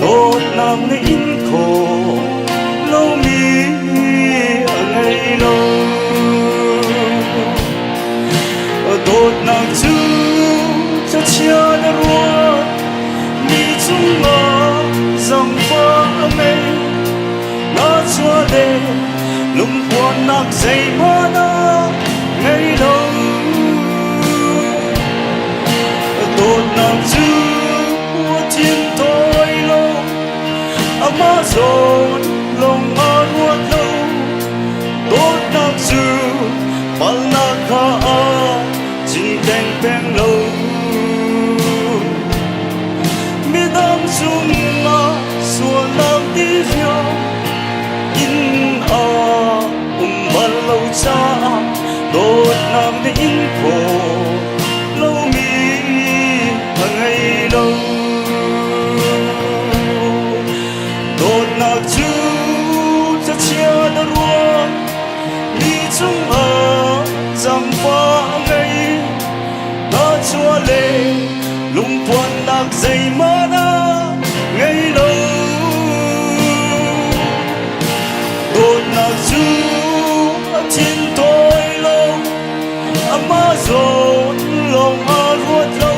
Dawtnak nih in khawh lomi a ngei lo. Dawtnak cu chachia na ruat mi cungah zangfah a ngei. Na chuah le lungpuannak zeihmanh a ngei lo. Dawtnak cu a thin tawi lo, amah zawn lawng a ruat lo. Dawtnak cu palnak kha a cinken peng lo. Midang cungah sualnak ti in a um bal lo caah dawtnak nih in khawh lomi a ngei lo. Dawtnak cu cachia na ruah mi cungah zaangfah a ngei. Na chuah le lungpuannak zeihmanh a ngei lo. Dawtnak cu a thin tawi lo, amah zawn lawng a ruat lo.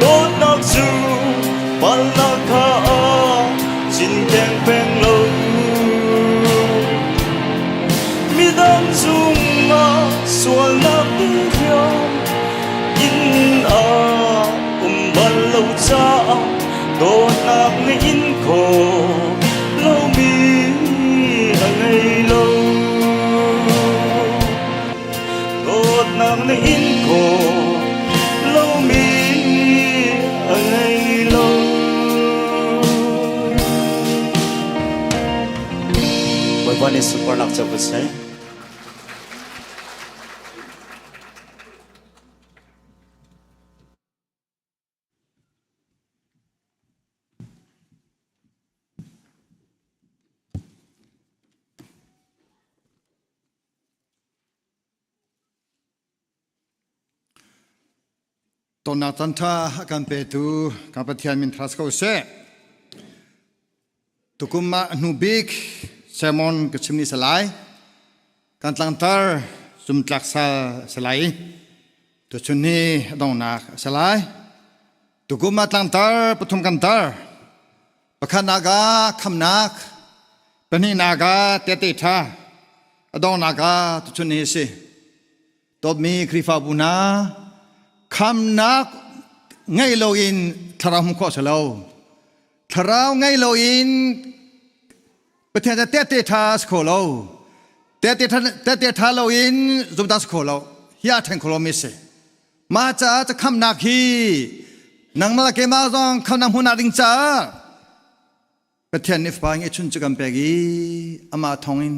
Dawtnak cu palnak kha a cinken peng lo. Midang cungah sualnak thiam in a um bal lo caah dawtnak nih in khawh lomi a ngei lo. Dawtnak nih in khawh lomi a ngei lo. Bawipa nih sunparnak co ko seh. Tonnak caan ṭha a kan petu kan Pathian min ṭha si ko seh. Tukum ah hnu bik sermon ka chim ni salai. Kan tlangtar zumtlak sal salai. Tuchun ni a donghnak a si lai. Tukum ah tlangtar pathum kan tar. Pakhatnak ah khamnak, pahnihnak ah tehte ṭha, a donghnak ah tuchun ni a si. Dawtmi Khrihfabu hna, khamnak ngei loin thlarau hmuh khawh a si lo. Thlarau ngei loin Pathian cu tehte ṭha a si kho lo. Tehte ṭha, tehte ṭha loin zumhnak a si kho lo. Hi aa ṭhen kho lomi a si. Mah caah ca khamnak hi nangmah le keimah zong khamnak hmuhnak ding caah Pathian nih Fapa ngeihchun cu kan pek i amah thawngin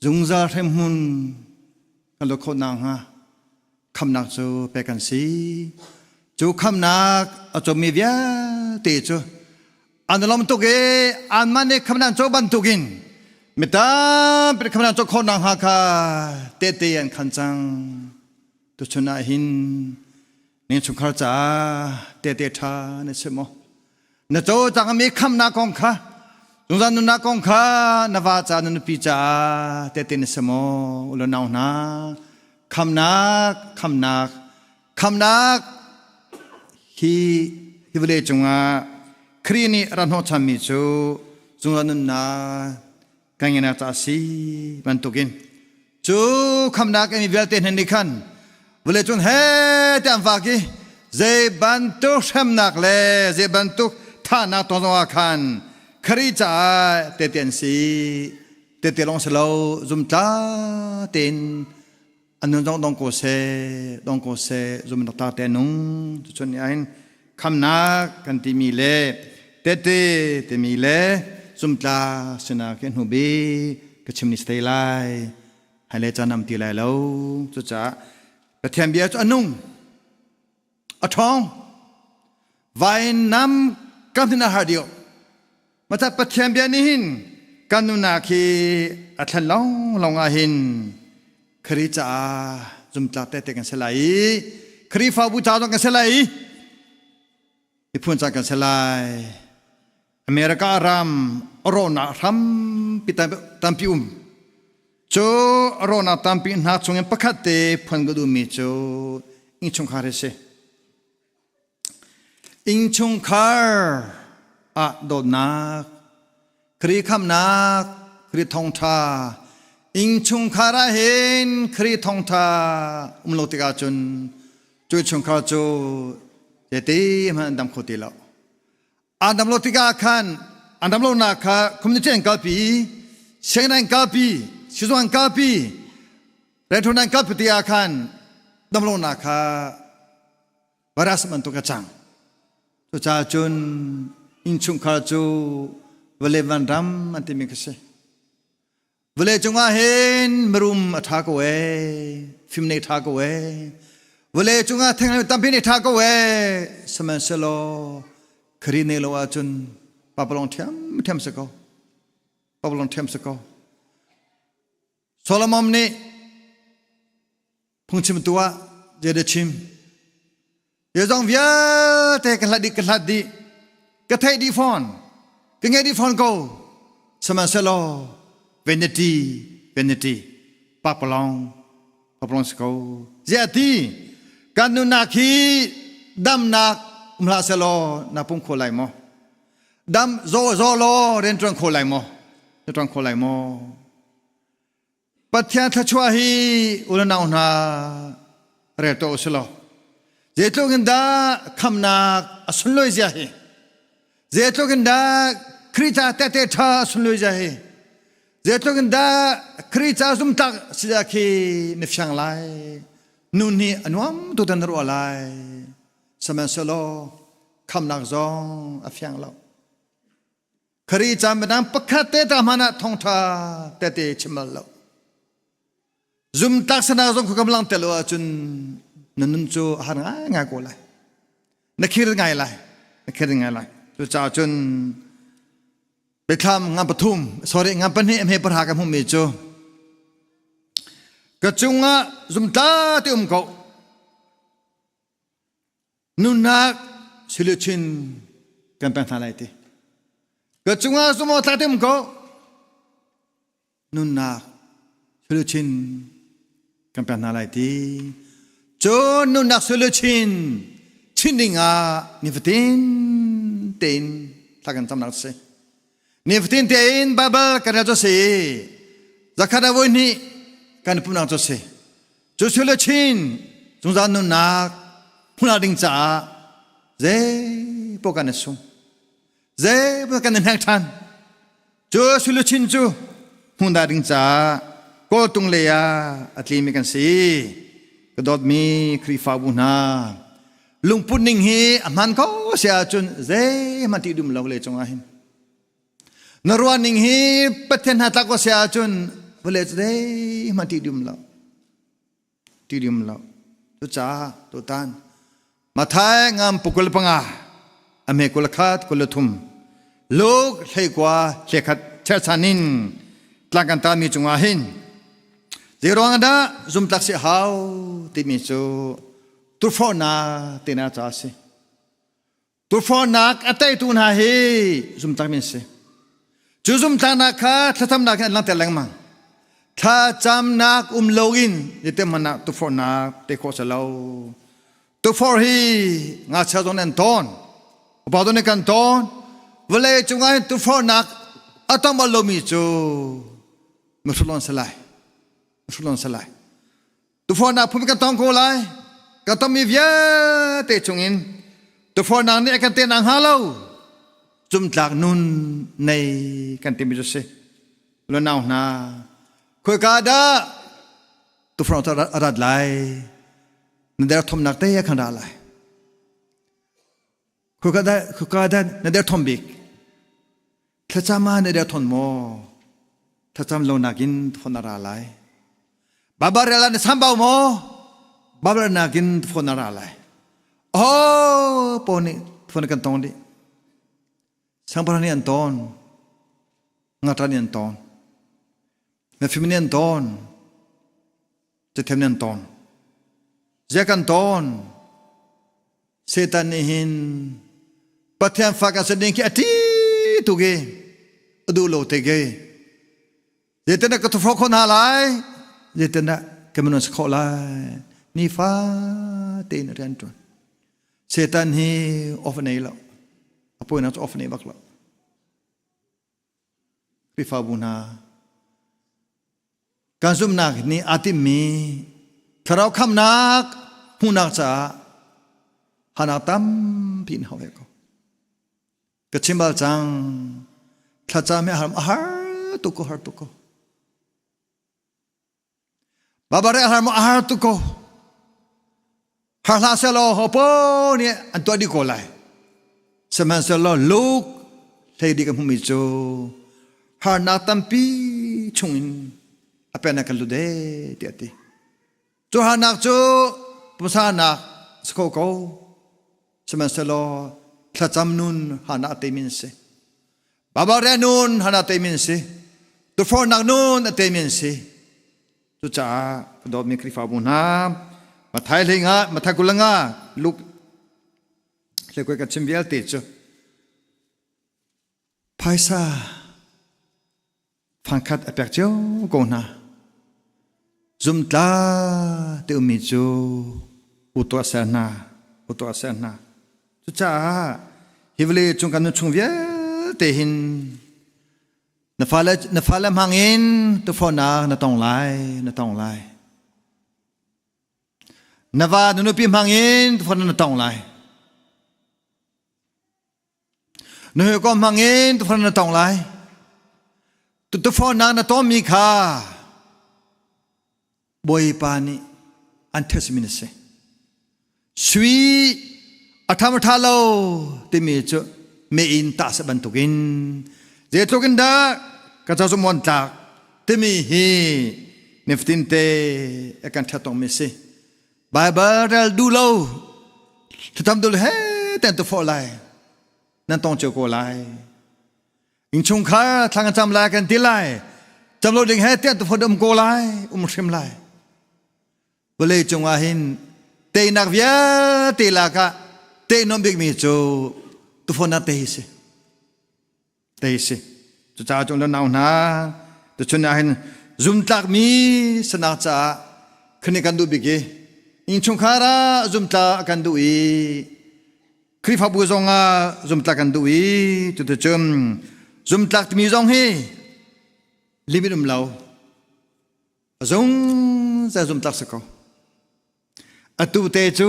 zungzal hremhmun kan luat khawh nakhnga khamnak cu pek kan si. Cu khamnak a cawmmi vialte cu an lawm tuk i anmah nih khamnak an co bantukin mi tampi khamnak an co khawh nakhnga kha tehte an khan cang. Tuchun ah hin ning chungkhar caah tehte ṭha na si maw? Na cawcangmi khamnak kong kha zungzal nunnak kong kha na va ca na nupi caah tehte na si maw? U le nau hna. Khamnak, khamnak, khamnak hi hi vawlei cungah Khrih nih a ra hnawhchanmi cu zungzal nunnak kan ngeihnak ca a si bantukin cu khamnak mi vialte hna nih khan vawlei cung he te an vak i zei bantuk hremnak le zei bantuk thahnak tong zongah khan Khrih caah tehte an si. Tehte lawng si lo zumtla tein an nun zong dong ko seh dong ko seh zum in ta te nung cucun ni ahin khamnak kan timi le tehte timi le zumtla sinak hi hnu bi ka chim ni stay lai hai le caan am ti lai lo cucaah Pathian bia cu a nung a ṭhawng vainam kam hin a har deuh Mata Pathian bia nih hin kan nunak hi a thlen lawnglawng ah hin Khrih caah zumtlak tehte kan si lai i Khrihfabu ca zong kan si lai i miphun ca kan si lai. America ram rawhnak hrampi tampi um. Cu rawhnak tampi hna chungin pakhat te phuan ka duhmi cu innchungkhar hi si. Innchungkhar ah dawtnak, Khrih khamhnak, Khrih thawngṭha, innchungkhar ah hin Khrih thawngṭha um lo tikah cun cu innchungkhar cu zeiti hmanh an dam kho ti lo. An dam lo tikah khan an dam lonak kha community an kalpi, sianginn an kalpi, sizung an kalpi, rianṭuan an kalpi tikah khan dam lonak kha virus bantuk a cang. Cucaah cun innchungkhar cu vawlei van ram an timi kha si. Vawlei cungah hin mirum a ṭha ko ee, fim nei ṭha ko ee, vawlei cungah theng tampi nei ṭha ko ee, sihmanhsehlaw Khrih nei lo ahcun papalong ṭhiamṭhiam si ko. Papalong ṭhiam si ko. Solomon nih Phungchimtu ah zeidah chim? Zeizong vialte ka hlat dih ka hlat dih ka theih dih fawn ka ngei dih fawn ko sihmanhsehlaw vanity vanity pakpalawng pakpalawng si ko ziah ti kan nunnak hi damnak um hlah sehlaw na pung kho lai maw dam zaw zaw law rian ṭuan kho lai maw na ṭuan kho lai maw Pathian thluachuah hi u le nau hna rel tuah u si law zeitluk in dah khamnak a sunlawi zia hi zeitluk in dah Khrih ca tehte ṭha a sunlawi zia hi zeitluk in dah Khrih ca zumtlak si zia khi na fiang lai nun hi a nuam tu tan na ruah lai sihmanhsehlaw khamnak zong a fiang lo Khrih caan midang pakhat te ta hmanh ah thawngṭha tete chim bal lo. Zumtlak sanak zong khukam lang tel ahcun na nun cu a har ngaingai ko lai. Na khir ngai lai. Na khir ngai lai. Cucaah cun Biathlam ngan pathum, sorry, ngan pahnih hme pahra ka hmuhmi cu ka cungah zumtla te um ko. Nunnak suluchin kan pek hna lai ti. Ka cungah sumo tla tim ko. Nunnak suluchin kan pek hna lai ti. Cun nunnak suluchin chin ding ah nifatin tein thla kan camnak si. Nifatin tein Bible kan rel cu si. Zakhat a voi hnih kan pumnak cu si. Cu suluchin zungzal nunnak hmunah ding caah zei paoh kan i sung. Zei paoh kan i hnek ṭhan. Cu suluchin cu hmundah ding caah kawltung lei ah a tlimi kan si. Ka dawtmi Khrihfabu hna, lungput ning hi a hman ko si ahcun zeihmanh ṭih dum lo le cungah hin. Na ruah ning hi Pathian hna tlak ko si ahcun vawlei cu zeihmanh ṭih dum lo. Ṭih dum lo. Cucaah tutan Mathai ngam pukul panga a me kul khat kul thum Luke hleikua hlekhat cherchan in tlang kan tami cungah hin zeiruang dah zumtlak si hau timi cu turhfawhnak te na ca a si. Turhfawhnak a teitu hna hi zumtlak mi an si. Cu zumtlaknak kha thlacamnak in an langhter lengmang. Thlacamnak um loin zeitin hmanh ah tukforhnak te khawh si lo. Tukforh hi ngakchia zong nih an tawn, upa zong nih kan tawn. Vawlei cungah hin tukforhnak a tong bal lomi cu mihrut lawng si lai. Mihrut lawng si lai. Tukforhnak phun kan tong ko lai. Kan tonmi vialte chungin tukforhnak nih a kan te hnga lo. Zumtlak nun nei kan timi cu si. Lunau hna, khoika dah tukforhnak cu a rat lai? Na derthawmnak te a kan ra lai. Khoika dah, khoika dah na derthawm bik? Thlacam ah na derthawn maw? Thlacam lo nakin phone a ra lai. Babarel ah na sambau maw? Babarel nakin phone a ra lai. Oh, paw nih phone kan tong dih. Sangpara nih an tawn. Ngatra nih an tawn. Mifim nih an tawn. Cathiam nih an tawn. Zia kan tawn. Satan nih hin Pathian fa kan si ding khi a ṭi tuk i a duh lo te ke. Zeitindah ka thufro khawh hna lai? Zeitindah ka minung si khawh lai? Nifa tein a rian ṭuan. Satan hi off a nei lo. A puainak cu off a nei bak lo. Khrihfabu hna, kan zumhnak nih aa timhmi thlarau khamnak hmuhnak caah hanak tampi in hau ve ko. Ka chim bal cang, thlacam hi a har, a har tuk ko, har tuk ko. Babare a har maw a har tuk ko. Har hlah selaw hopo nih an tuah dih ko lai. Sihmanhsehlaw Luke hlei dih kan hmuhmi cu harnak tampi chungin a pen ah kan lut ee tiah a ti. Cu harnak cu pumsanak si kho ko. Sihmanhsehlaw thlacam nun harnak a teimi an si. Babare nun harnak a teimi an si. Tufornak nun a teimi an si. Cucaah ka dawtmi Khrihfabu hna, Mathai hlei nga, Mathai 25, Luke hlei ka chim vialte cu phaisa fangkhat a pek cio ko hna. Zumtla te ummi cu u tuah ser hna, u tuah ser hna. Cucaah hi vawlei cung kan nun chung vialte hin Na fale na fale hmang in tufawnnak na tong lai, na tong lai. Na va na nupi hmang in tufawnnak na tong lai. Na hawikom hmang in tufawnnak na tong lai. Tufawnnak na tonmi kha Bawipa nih an test mi na si. Sui a tham a tha lo timi cu meiin tah sa bantukin zeitluk in dah ka ca zumon tlak timi hi nifatin te a kan ṭhat tong mi si. Bible rel duh lo thlacam duh lo he ten tu fawh lai nan tong cio ko lai. Innchungkhar thla kan cam lai kan ti lai. Cam lo ding he tiah tufon um ko lai, um hrim lai. Vawlei cungah hin teinak vialte lakah teinom bikmi cu tufon ah tei si. Tei si. Cucaah cung nau hna, tuchun ah hin zumtlakmi sanak caah khani kan duh bik i innchungkhar ah zumtla kan duh i Khrihfabu zong ah zumtlak kan duh i cuticun zumtlak timi zong hi limit um lo a zungzal zumtlak si ko atu te cu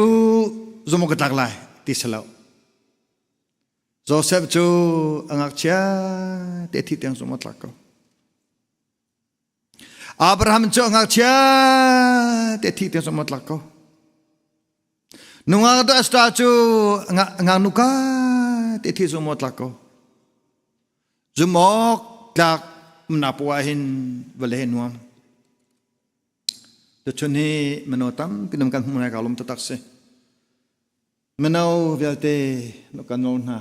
zum ka tlak lai ti si lo Joseph cu a ngakchia te thi tiang zum a tlak ko Abraham cu a ngakchia te thi tiang zum a tlak ko Nungak tu Esther cu ngaknu ka te thi zum awk tlak ko. Zum awk tlak umnak poah hin vale he nuam. Tuchun hi mino tampi num kan hmuh lai ka lum taktak si. Mino vialte no kan nawl hna.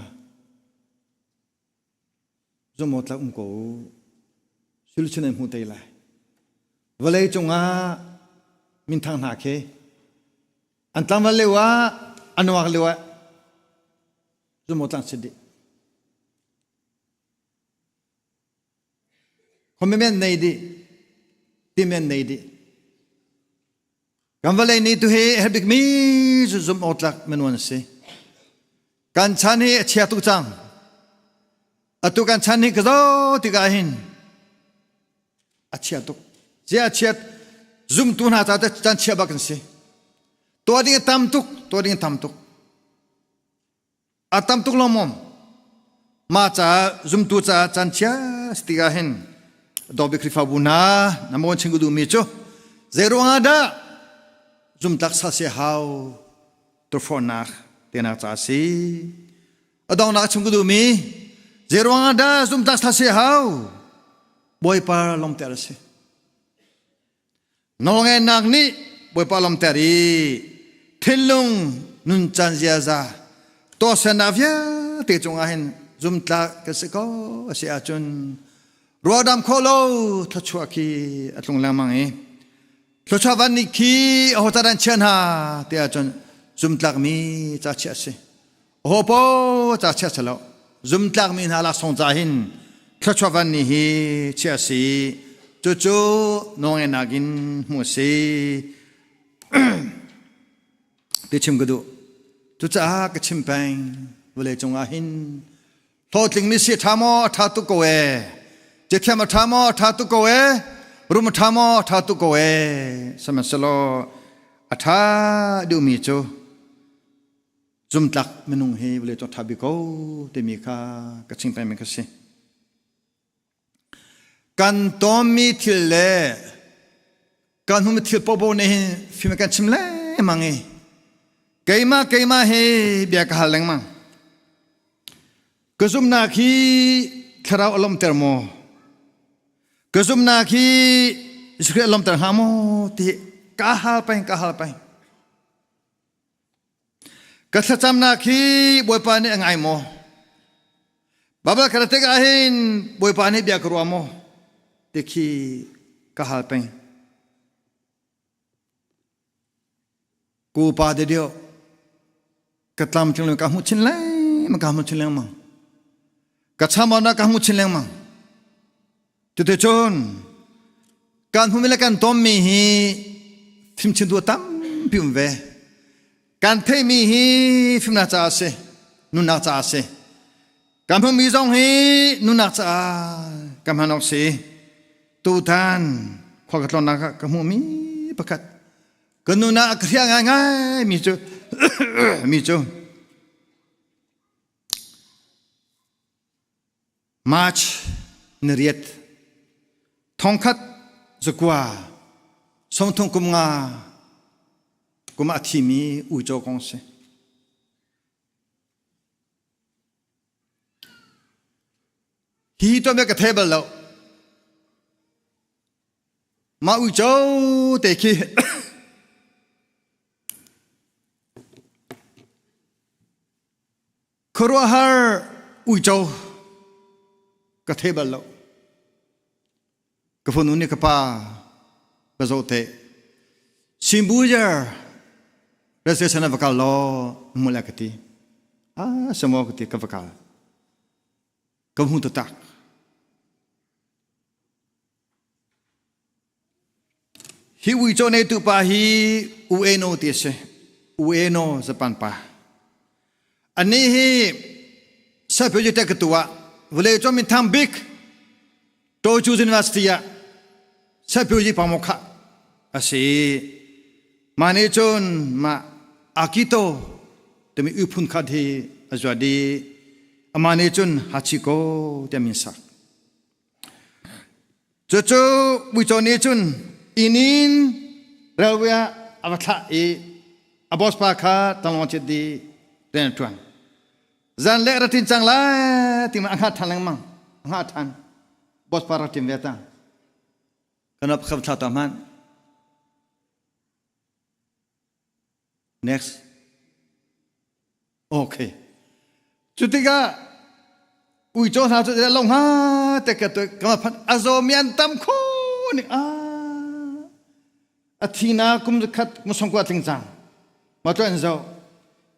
Zum awk tlak um ko. Suluchun an hmu te lai. Vawlei cungah minthang hna khi an tlangval lio ah an nuak lio ah zumaw tlang sit dih. Commitment nei dih. Timi an nei dih. Kan vawlei nih tu hi a herh bikmi cu zumh awk tlak minung an si. Kan chan hi a chia tuk cang. Atu kan chan hi ka zoh tikah hin a chia tuk. Zia a chiat zumtu hna ca chan chia bak an si. Tuah ding a tam tuk, tuah ding a tam tuk. A tam tuk lawmawm. Mah caah zumtu caah caan chia si tikah hin Dawbi Khrihfabu hna na mawn chim ka duhmi cu zei ruangah dah zumtlak sa se hau turfornak tenak ca a si. A donghnak chim ka duhmi zei ruangah dah zumtlak sa se hau Bawipa lawmter a si. Nawlngaihnak nih Bawipa lawmter i thinlung nuncan ziaza tuahsernak vialte cungah hin zumtlak kan si ko a si ahcun ruahdam khawh lo thluachuah khi a tlung lengmang i thluachuah van nih khi aho ca dah an chiah hna ti ahcun zumtlakmi ca chiah a si. Aho po ca chia si lo zumtlakmi hna laksawng ca hin thluachuah van ni hi chia si cucu nawlngeihnak in hmuh a si ti chim ka duh cucaah ka chim peng vawlei cungah hin hlawhtlingmi si a ṭha maw a ṭha tuk ko ee cathiam a ṭha maw a ṭha tuk ko ee rum a ṭha maw a ṭha tuk ko ee sihmanhsehlaw a ṭha duhmi cu zumtlak minung hi vawlei cung ṭha bik ko timi kha ka chim pengmi ka si. Kan tawnmi thil le kan hmumi thil popo nih hin fim kan chim lengmang i keimah keimah hi bia ka hal lengmang. Ka zumhnak hi thlarau a lawmhter maw? Ka zumhnak hi Jesuh Khrih a lawmhter hnga maw ti ka hal peng ka hal peng. Ka thlacamnak hi Bawipa nih a ngai maw? Baibal ka rat tikah hin Bawipa nih bia ka ruah maw? Ti khi ka hal peng. Ku pa de dio ka tlamtling lo ka hmuh chin lengmang ka hmuh chin lengmang. Ka chamawnak ka hmuh chin lengmang. Cuticun kan hmumi le kan tonmi hi fimchimtu a tampi um ve. Kan theihmi hi fimnak caah a si, nunnak caah a si. Kan hmumi zong hi nunnak caah kan hman awk si. Tutan khua ka tlawnnak ah ka hmuhmi pakhat ka nun ah a ka hriah ngaingai mi cu mi cu March nariat thongkhat zakua sawmthum kum nga kum ah a thimi uico kong si. Hi tuanbia ka thei bal lo. Mah uico te khi Khuaruahhar uico ka thei bal lo. Ka fanu nih ka pa ka zoh te. Simbujar reservation va kal law mu le ka ti. Ah samo ka ti ka va kal. Ka hmu taktak. Hi uico neitu pa hi Ueno ti a si. Ueno Japan pa. Anih hi Sapyoji ka tu ah vawlei cun minthang bik Tokyo University ah Sapyoji pamokha a si. Mah nih cun mah Akito timi u phun khat hi a zuat i amah nih cun Hachiko tiah min sak. Cucu uico nih cun inn in railway ah a va thlah i a boss pa kha tanglawng cit di rian a ṭuan. Zan le ra ṭin cang lai ti a hngah ṭhan lengmang. A hngah ṭhan. Boss pa rak ṭin ve ta. Kan ap kham thla ta hmanh. Next. Okay. Cu tikah uico hna cu lo hnga te ka tu ka phan a zawmi an tam kho ning a a thi na kum khat musong kwa tling cang ma to an zo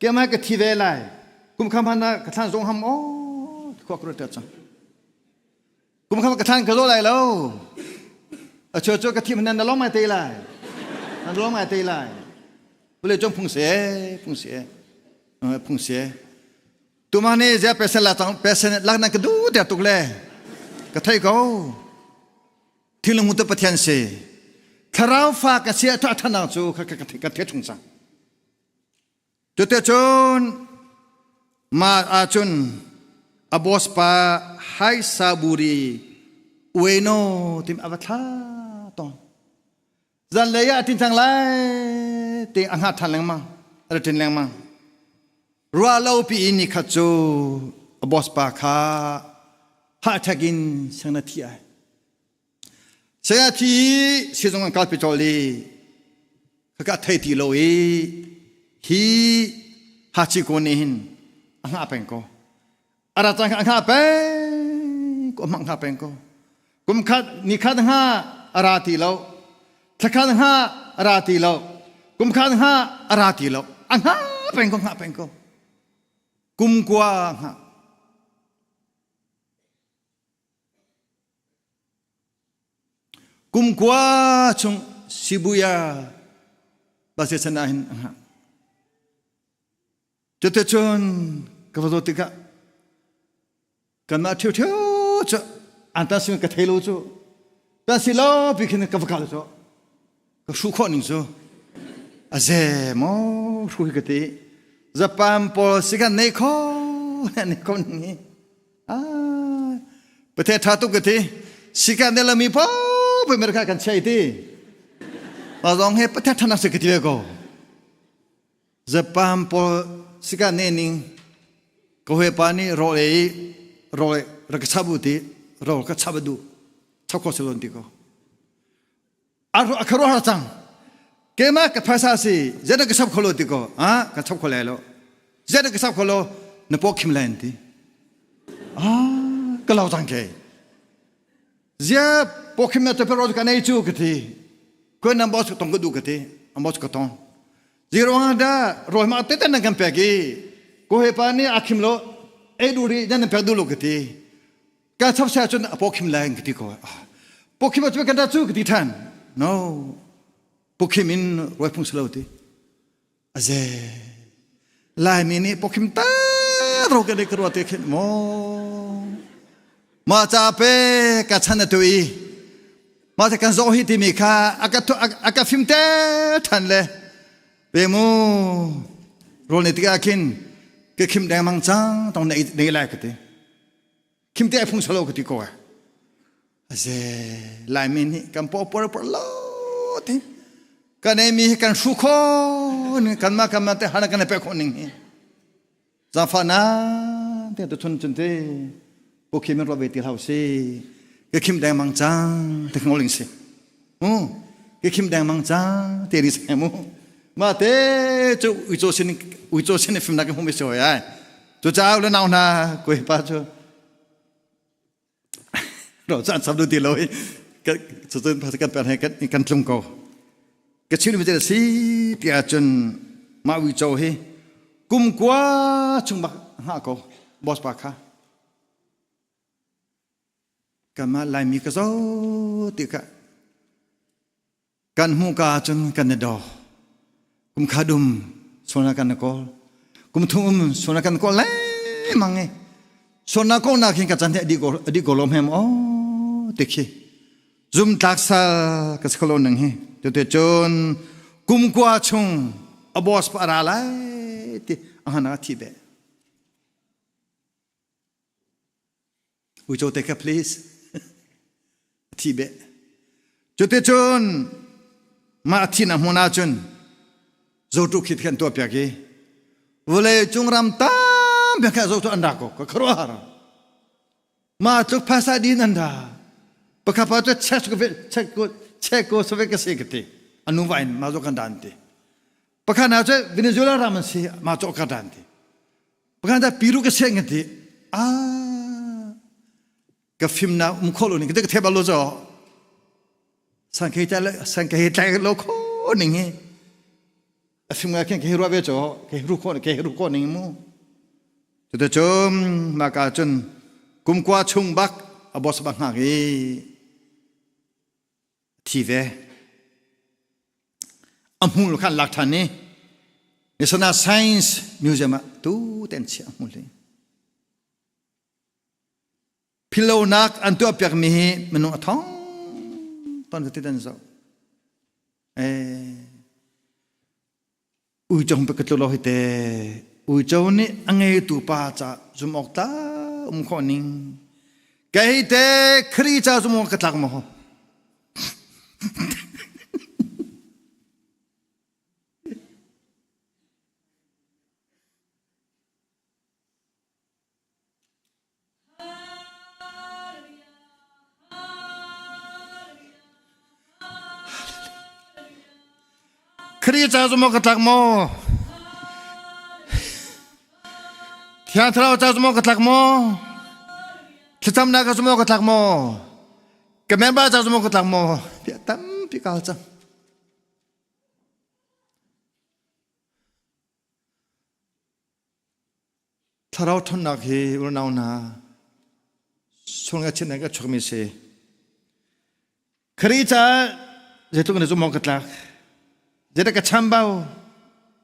ke mai ka thi ve lai kum kham han na ka thlan zong ham o khua kro ta chang kum kham ka thlan ka zo lai lo. A chua chu ka thim nan na lom ai te lai. Nan lom ai te lai. Pule chong phung se, phung se. Phung se. Tuma ni zia pesen la chang pesen lak nan ka du te tuk le. Ka thei ko. Thilung mu te Pathian se. Thlarau fa ka sia tha thana chu ka ka ka the chung sang. Cuticun mah ahcun a boss pa Haisaburi Ueno tim a va thla tawn. Zanlei ah a tin cang lai ti a hngah ṭhan lengmang, a ra ṭin lengmang. Ruah lo pi in ni khat cu a boss pa kha heart attack in seng na thi ai. Saya thi sizung an kalpi colh i khaka thei ti lo i hi Hachiko nih hin a hngah peng ko. A ra cang a hngah peng ko, a hngah peng ko. Kum khat ni khat hnga a ra ti lo. Thla khat hnga a ra ti lo. Kum khat hnga a ra ti lo. A hngah peng ko, hngah peng ko. Kum kua hngah. Kum kua chung Shibuya bus station ah hin a hngah. Cuticun ka va zawt tikah kanmah ṭhiuṭhiu cu an tan sin ka thei lo cu tan si lo pi khin ka va kal cu ka hruh khawh ning cu a ze maw hruh hi ka ti Japan pawl si kan nei kho nei kho ning hi Pathian ṭha tuk ka ti. Sikan ne lami po America kan chei ti. Ma zong he Pathian ṭhanak si ka ti ve ko. Japan pawl sikan ne ning ka hwe pa nih rawl ei rawl rak ka chap u ti rawl ka chap du chap kho selon ti ko. A kharuah har cang. Keimah ka phaisa si zeidah ka chap kho lo ti ko. Ah ka chap kho lai lo. Zeidah ka chap kho lo na paw khim lai ti. Ah ka lau cang ke. Zia paw khim na te pero ka nei chu ka ti. Ko nan boss ka tong ka du ka ti. An boss ka tong. Zero da roi ma te tan kan pek i. Ko he pa ni a khim lo ei du ri nan pek du lo ka ti. Ka chap sia cun a pawkhim leng ka ti ko. Pawkhim cu kan da cu ka ti than. No. Pawkhim in roi phung silo ti. Aze. Laimi nih pawkhim ta ro ka de ka ruat te khin mo. Ma cha pe ka chan atu i. Ma te kan zo hi timi kha aka aka fim te than le. Pe mu rol ne tikah khin ka khim dengmang cang tong nei nei lai ka ti. Khim te phung salo ka ti ko aze Laimi nih kan paw por por lo ti kan ei mi hi kan hru kho kan ma kan ma te hana kan pe kho ning hi zafa na te tu thun chun te po khim ro ve ti hlau si ke khim deng mang chang te ngoling si mu ke khim deng mang chang te ri se mu ma te chu uicho sin uicho sin phim na ke hum so ai Cu caah le nau hna koi pa cu ro caan sam du ti lo i cucun kan pen he kan tlung ko. Ka chim mi si ti ahcun mah uico hi kum kua chung bak hngah ko boss pa kha. Kanmah Laimi ka zo ti kha Kan hmuhka ahcun kan i daw. Kum kha dum sualnak kan i kawl. Kum thum um sualnak kan kawl lengmang i sualnak kawlnak hin ka chan hi a dih ko a dih ko lawm hem aw ti khi zumtlak sal ka si kho ning hi tute cun kum kua chung a boss pa ra lai ti a hana thi be Uico te kha please. A thi beh. Cuticun mah a thihnak hmun ahcun zotu khit khan tuah piak i vawlei cung ram tampi kha zotu an ra ko ka khuaruahhar. Mah tluk phaisa din an ra. Pakhat pa cu check ko check ko check ko sove ka se ka ti. Anu va in mah zo kan dan ti. Pakhat na cu Venezuela ram an si mah cu ka dan ti. Pakhat dah piru ka seh ngan ti ah ka fimnak um kho lo ning ka ka thep lo zo san ke ta san ke tlai lo kho ning hi a fim nga khen ke ruwa ve cho ke ru kho ke ru kho ning mu tu te chum ma ka chun kumkwa chung bak a boss bak ngak i Thi ve. A hmul kha an lak ṭhan i National Science Museum ah tu te an chiah a hmul hi. Philhlonak an tuahpiakmi hi minung a thong ton ti an zoh. Eh, uico pe ka tlu lo hi te. Uico nih a ngeitu pa ca zum awk ta um khawh ning. Kei te Khrih ca zum awk ka tlak maw? Khrih ca cu maw ka tlak maw? Thiang Thlarau ca cu maw ka tlak maw? Thlacamnak ca cu maw ka tlak maw? Ka member ca cu maw ka tlak maw? Tiah tampi kaal cang. Thlarau ṭhawnnak hi unau hna sual ngaihchiat in ka chuakmi si. Khrih caah zeitluk in zumh awk ka tlak, zeidah ka chambau,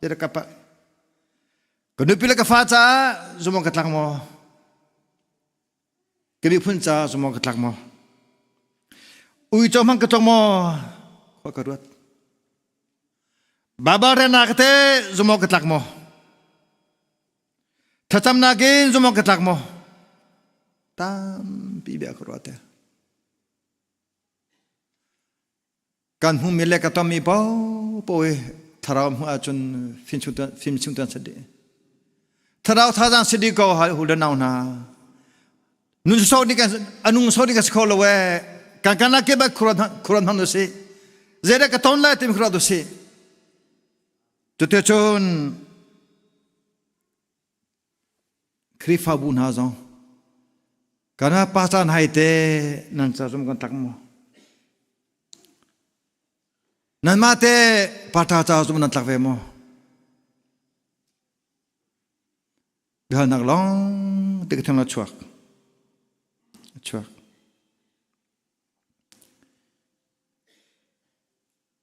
zeidah ka palh. Ka nupi le ka fa caah zumh awk ka tlak maw? Ka miphun caah zumh awk ka tlak maw? Uico hmang ka tlok maw? Khua ka ruat. Baibal relnak te zumh awk ka tlak maw? Thlacamnak in zumh awk ka tlak maw? Tampi bia ka ruah te. Kan hmumi le ka tonmi paohpaoh i thlarau hmuh ahcun fim chung tuan si dih. Thlarau thazaang si dih ko hal hu le nau hna. Nun so ni kan anung so ni ka si kho lo e. Kan kan la ke ba khuran khuran hman si. Zeidah ka ton lai tim khurat si. Cuticun Khrihfabu hna zong kana pa caan hai te nan ca zum kan tak maw? Nanmah te pata ca zum nan tlak ve maw? Biahalnak lawng te ka theng la chuak. Chuak.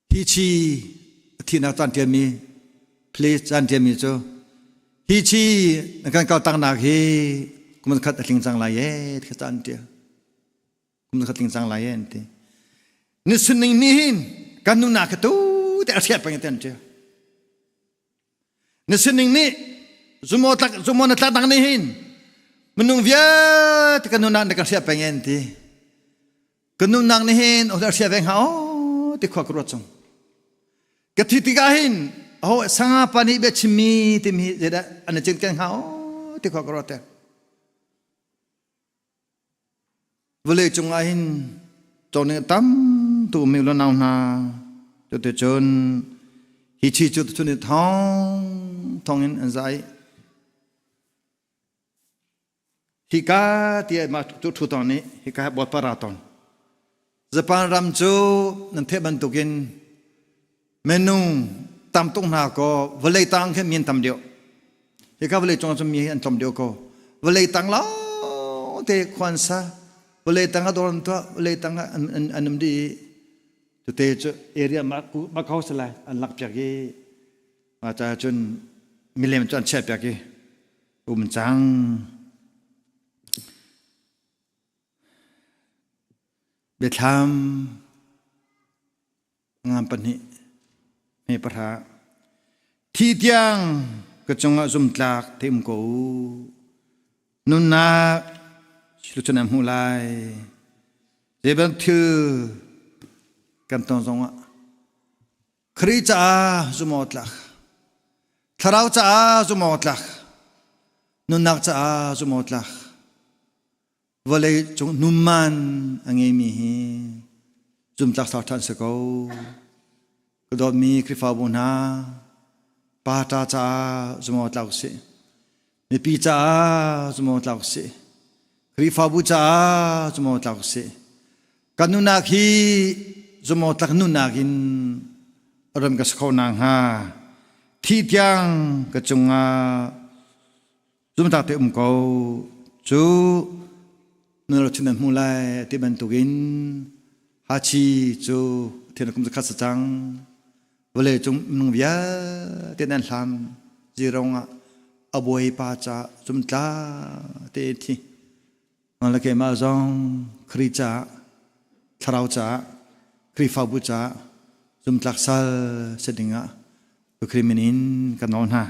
Hi chi a thihnak caan ṭianmi please caan ṭianmi cu hi chi na kan kaltaknak hi kum khat a tling cang lai ee ti caan ṭial kum khat tling cang lai ee an ti ni suning ni hin kan nunak kha tu te a hriat peng te an ṭial na sining nih zumaw tlak zumaw na tlak dang nih hin minung vialte kan nunak na kan hriah peng en ti kan nunnak nih hin oh hriah ve hnga oh ti khua ka ruat chung ka thi tikah hin oh sanga pa nih bia chimmi timi zeidah an cin ken hnga oh ti khua ka ruat te Vawlei cungah hin cawning a tam tuk mi lo nau hna cuticun hi chi cu tuchun i thong thong in an zai hika tiah mah cu thu tong nih hika bawipa ra ton Japan ram cu nan theih bantukin minung tam tuk hna kaw vawlei tang khin mi an tam deuh hika vawlei cung cun mi hi an tlawm deuh ko vawlei tang lawng te khuan sa vawlei tang ah dawr an tuah vawlei tang ah an, an, an um dih i tute cu area ma kho si lai an lak piak i ma ca cun milem cu an chiah piak i um cang biathlam Ngan pahnih hme pahra thi tiang ka cungah zumtlak te um ko u. Nunnak silucun an hmuh lai. Zeibantuk thil kan ton zongah Khrih caah zumh awk tlak, Thlarau caah zumh awk tlak, nunnak caah zumh awk tlak, vawlei cung nunman a ngeimi hi zumtlak sau ṭhan si ko. Ka dawtmi Khrihfabu hna, pa ṭa caah zumh awk tlak usih. Mipi caah zumh awk tlak usih. Khrihfabu caah zumh awk tlak usih. Kan nunnak hi zumh awk tlak nunnak in ram ka si kho nakhnga thi tiang ka cungah Zumtak te um ko cu nan chin nan hmu lai ti bantukin. Hachi cu thian kum zakhat sa cang. Vawlei cung minung vialte nan hlam zirong ah a bawipa ca zumtla te thi. Nang le keimah zong Khrih caah, thlarau caah, Khrihfabu caah zumtlak sal si dingah Khrih min in kan nawl hna.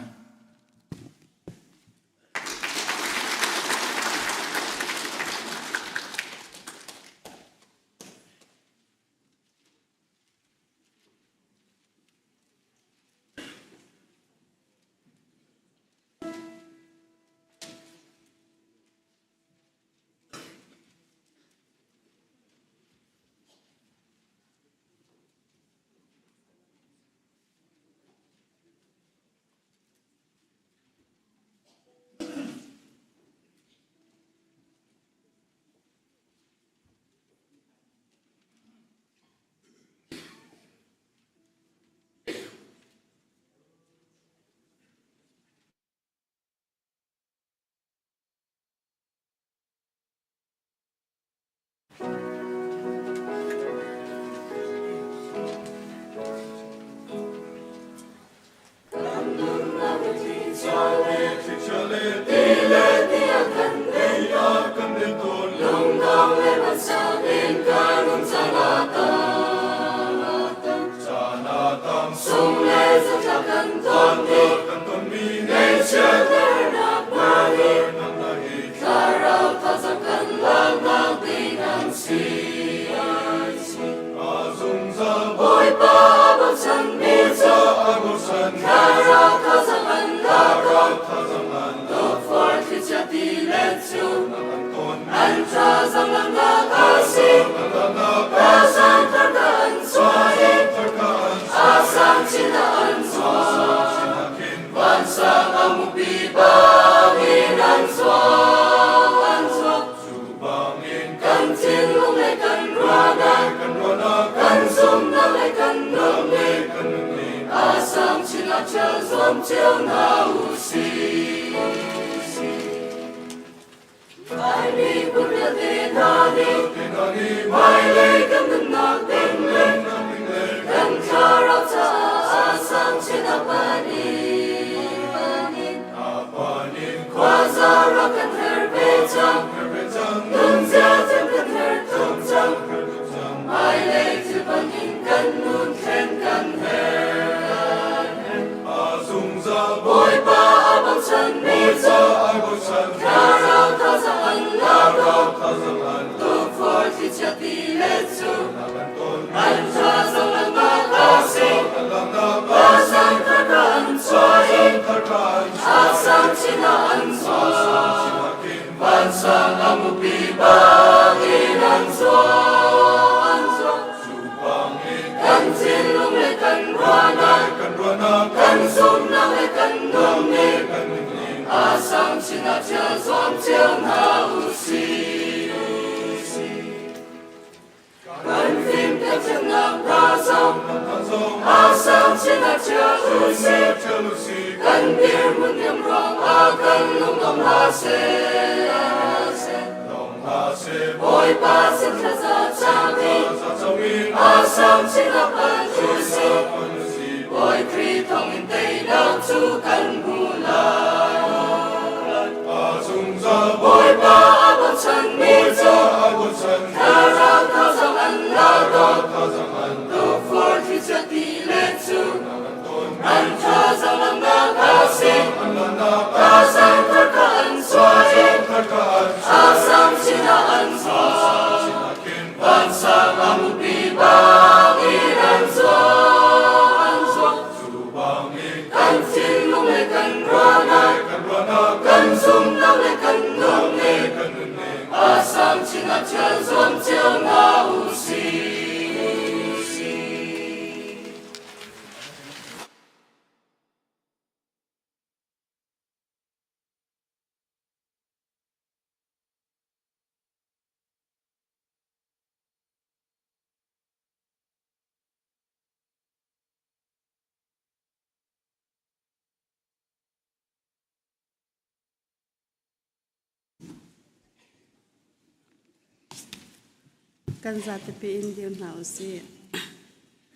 Kan zatepi in dir hna u sih.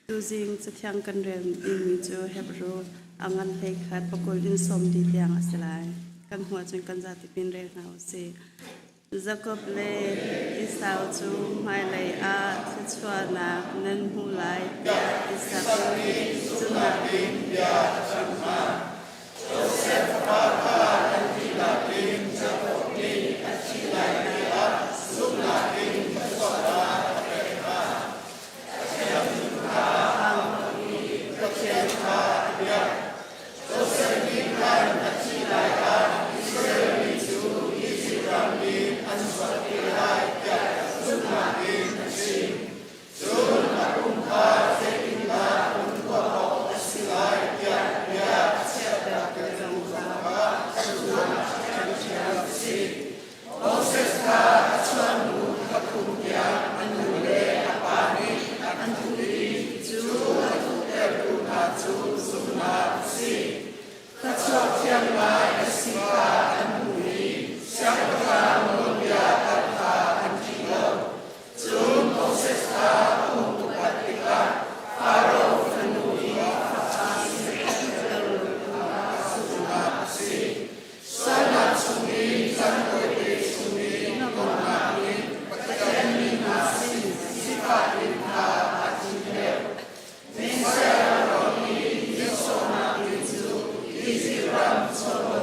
Tuzing cathiang kan rel dingmi cu Hebru a ngan 11 pakul in sawm di tiang a si lai. Kan hmuh ahcun kan zatepi in rel hna u sih. Jakob le Esau cu hmailei ah thluachuahnak nan hmu lai tiah Isak nih zumhnak in bia a chimh hna. Josef fapa kha an dihlak in Jakob nih a thi lai tiah zumhnak in thluachuahnak a pek hna. Pathian kha a i Pathian kha a biak. Josef nih khan a thih lai ah Israel mi cu Izipt ram in an chuahpi lai tiah zumhnak in a chim. Cun a pum kha zeitindah um tuah awk a si lai tiah bia a chiahtertu zong kha zumhnak ṭhiamṭhiam a si. Moses kha a chuah hnu thla thum tiang a nu le a pa nih an thuh i cu a thuhtertu hna cu zumhnak a si. Thluachuak thiang ngai a si kha an hmuh i siangpahrang nawlbia hngalh kha an ṭih lo. Cun Moses kha a hung upat tikah Faro fanu i fapa siter lotu ah zumhnak a si. Salnak chung i chan tawite chung i hnawmnak nih Pathian mi hna sin sifah in kha aa thim deuh. Messiah ram i nihsawhnak inn cu Izipt ram chawva.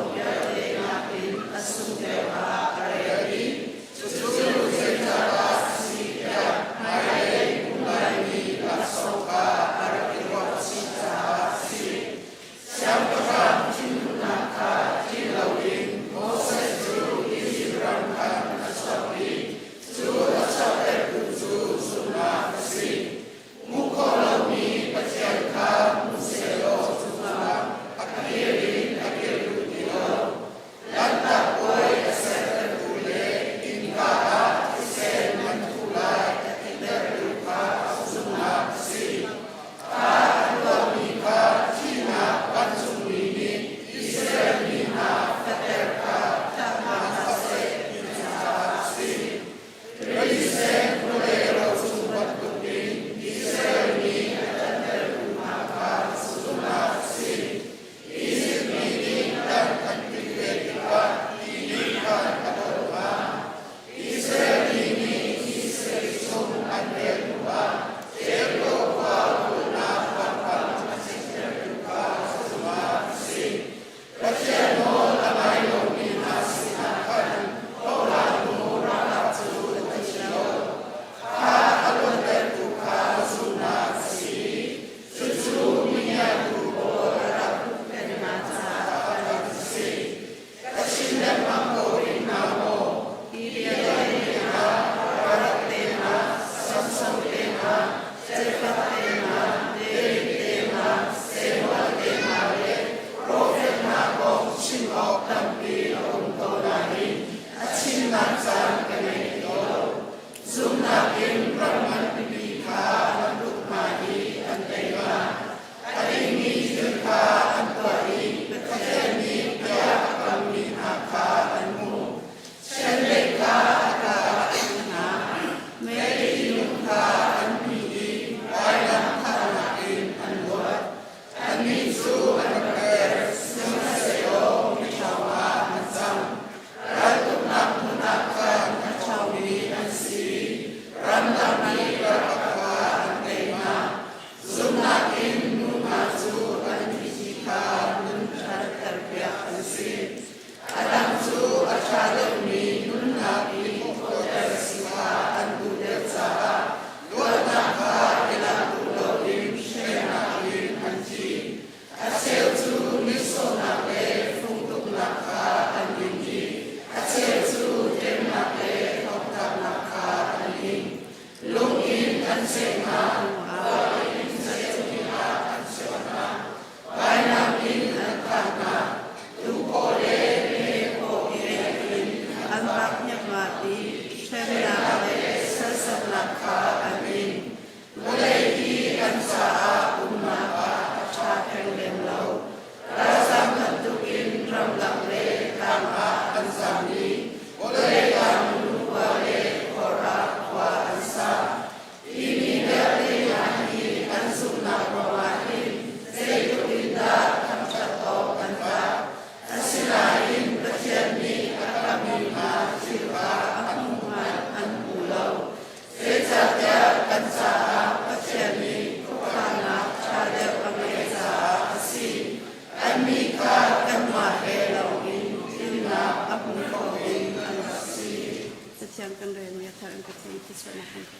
Kan Pathian thluachuahnak kan pe.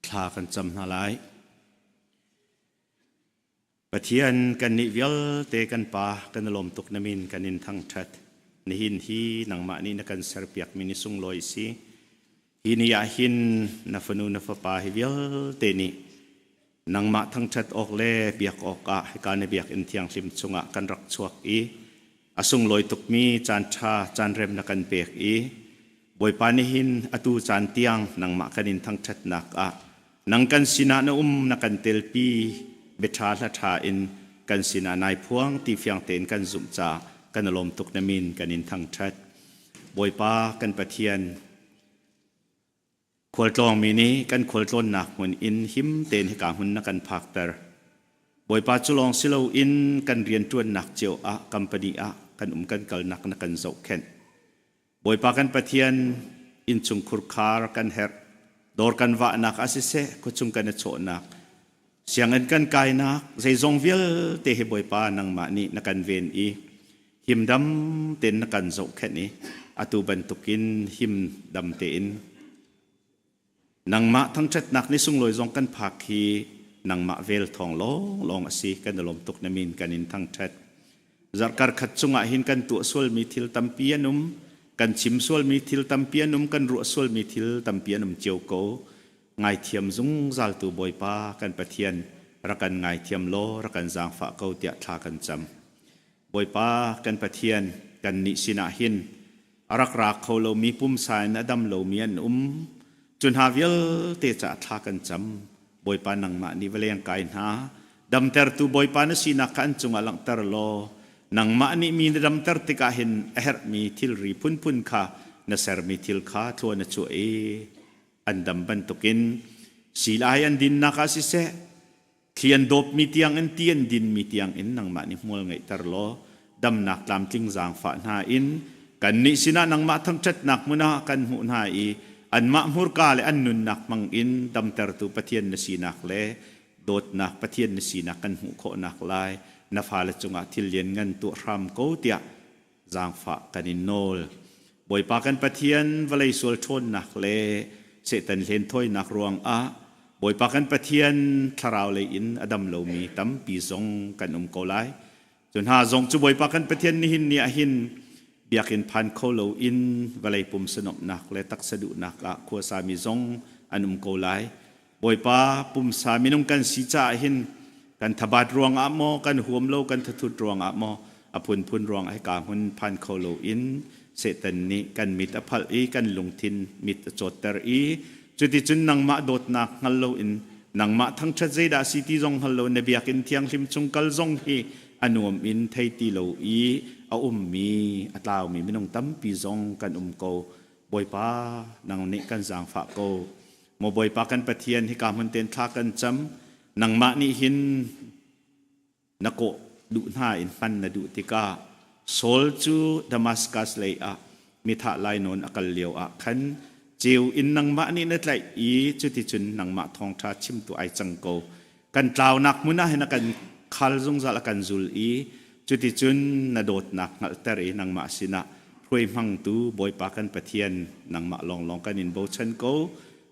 Thla kan cam hna lai. Pathian kannih vialte kan Pa kan i lawm tuk na min kan in thangṭhat. Nihin hi nangmah nih na kan serpiakmi ni sunglawi si. Hi ni ah hin na fanu na fapa hi vialte nih nangmah thangṭhat awk le biak awkah hika na biakinn thianghlim chungah kan rak chuak i a sunglawi tukmi caan ṭha caan rem na kan pek i Bawipa nihin atu caan tiang nangmah kan in thangṭhatnak ah nang kan sinah na um na kan telpi biaṭha hla ṭha in kan sinah nai phuang ti fiang tein kan zumh caah kan i lawm tuk na min kan in thangṭhat. Bawipa kan Pathian Khualtlawngmi nih kan khualtlawnnak hmun in him tein hika hmun na kan phakter. Bawipa cu lawng si loin kan rianṭuannak cio ah company ah kan um kan kalnak na kan zohkhenh. Bawipa kan Pathian innchungkhur khar kan herh. Dawr kan vahnak ah siseh, khuachung kan i chawhnak, sianginn kan kainak, zeizong vialte hi Bawipa nangmah nih na kan ven i himdam tein na kan zohkhenh i atu bantukin himdam tein nangmah thangṭhatnak ni sunglawi zong kan phak hi nangmah vel thawng lawnglawng a si. Kan i lawm tuk. Na min kan in thangṭhat. Zarhkar khat chungah hin kan tuah sualmi thil tampi an um, kan chim sualmi thil tampi an um, kan ruah sualmi thil tampi an um cio ko. Ngaithiam zungzaltu Bawipa kan Pathian, rak kan ngaithiam law rak kan zaangfah ko tiah thla kan cam. Bawipa kan Pathian, kannih sinah hin a rak ra kho lomi pumsa in a dam lomi an um. Cu hna vialte caah thla kan cam. Bawipa nangmah nih va leng kai hna. Damtertu Bawipa na sinak kha an cungah langhter law nangmah nih mi na damter tikah hin a herhmi thilri phunphun kha na sermi thil kha thlua na chuah i an dam bantukin silai an dinnak ah siseh Thli an dawpmi tiangin ti an dinmi tiangin nangmah nih hmual ngeihter law damnak tlamtling zaangfah hna in kannih sinah nangmah thangṭhatnak hmun ah kan hmuh hna i anmah hmurka le an nunnak hmang in damtertu Pathian na sinak le dawtnak Pathian na sinak kan hmuh khawhnak lai na fale cungah thil lianngan tuah hram ko tiah zaangfah kan in nawl. Bawipa kan Pathian vawlei sual ṭhawnnak le Satan hlenthawinak ruangah Bawipa kan Pathian thlarau lei in a dam lomi tampi zong kan um ko lai. Cu hna zong cu Bawipa kan Pathian nihin ni ah hin biakinn phan kho loin vawlei pumsa nuamhnak le taksa duhnak ah khuasami zong an um ko lai. Bawipa pumsa minung kan si caah hin kan thabat ruangah maw kan huam lo kan thathut ruangah maw a phunphun ruangah hika hmun phan kho loin Satan nih kan mit a phalh i kan lungthin mit a cawtter i cuticun nangmah dawtnak hngal loin nangmah thangṭhat zeidah si ti zong hngal lo na biakinn thianghlim chung kal zong hi a nuam in thei ti lo i a ummi a tlaumi minung tampi zong kan um ko. Bawipa nang nih kan zaangfah ko. Maw Bawipa kan Pathian, hika hmun ten thla kan cam. Nangmah nih hin na kawh duh hna in hman na duh tikah Saul cu Damascus lei ah mithah lainawn a kal lio ah khan ceu in nangmah nih na tlaih i cuticun nangmah thawngṭha chimtu ai cang ko. Kan tlaunak hmun ah hin a kan khal zungzal a kan zul i cuticun na dawtnak hngalhter i nangmah sinah hruai hmangtu Bawipa kan Pathian nangmah lawnglawng kan in bochan ko.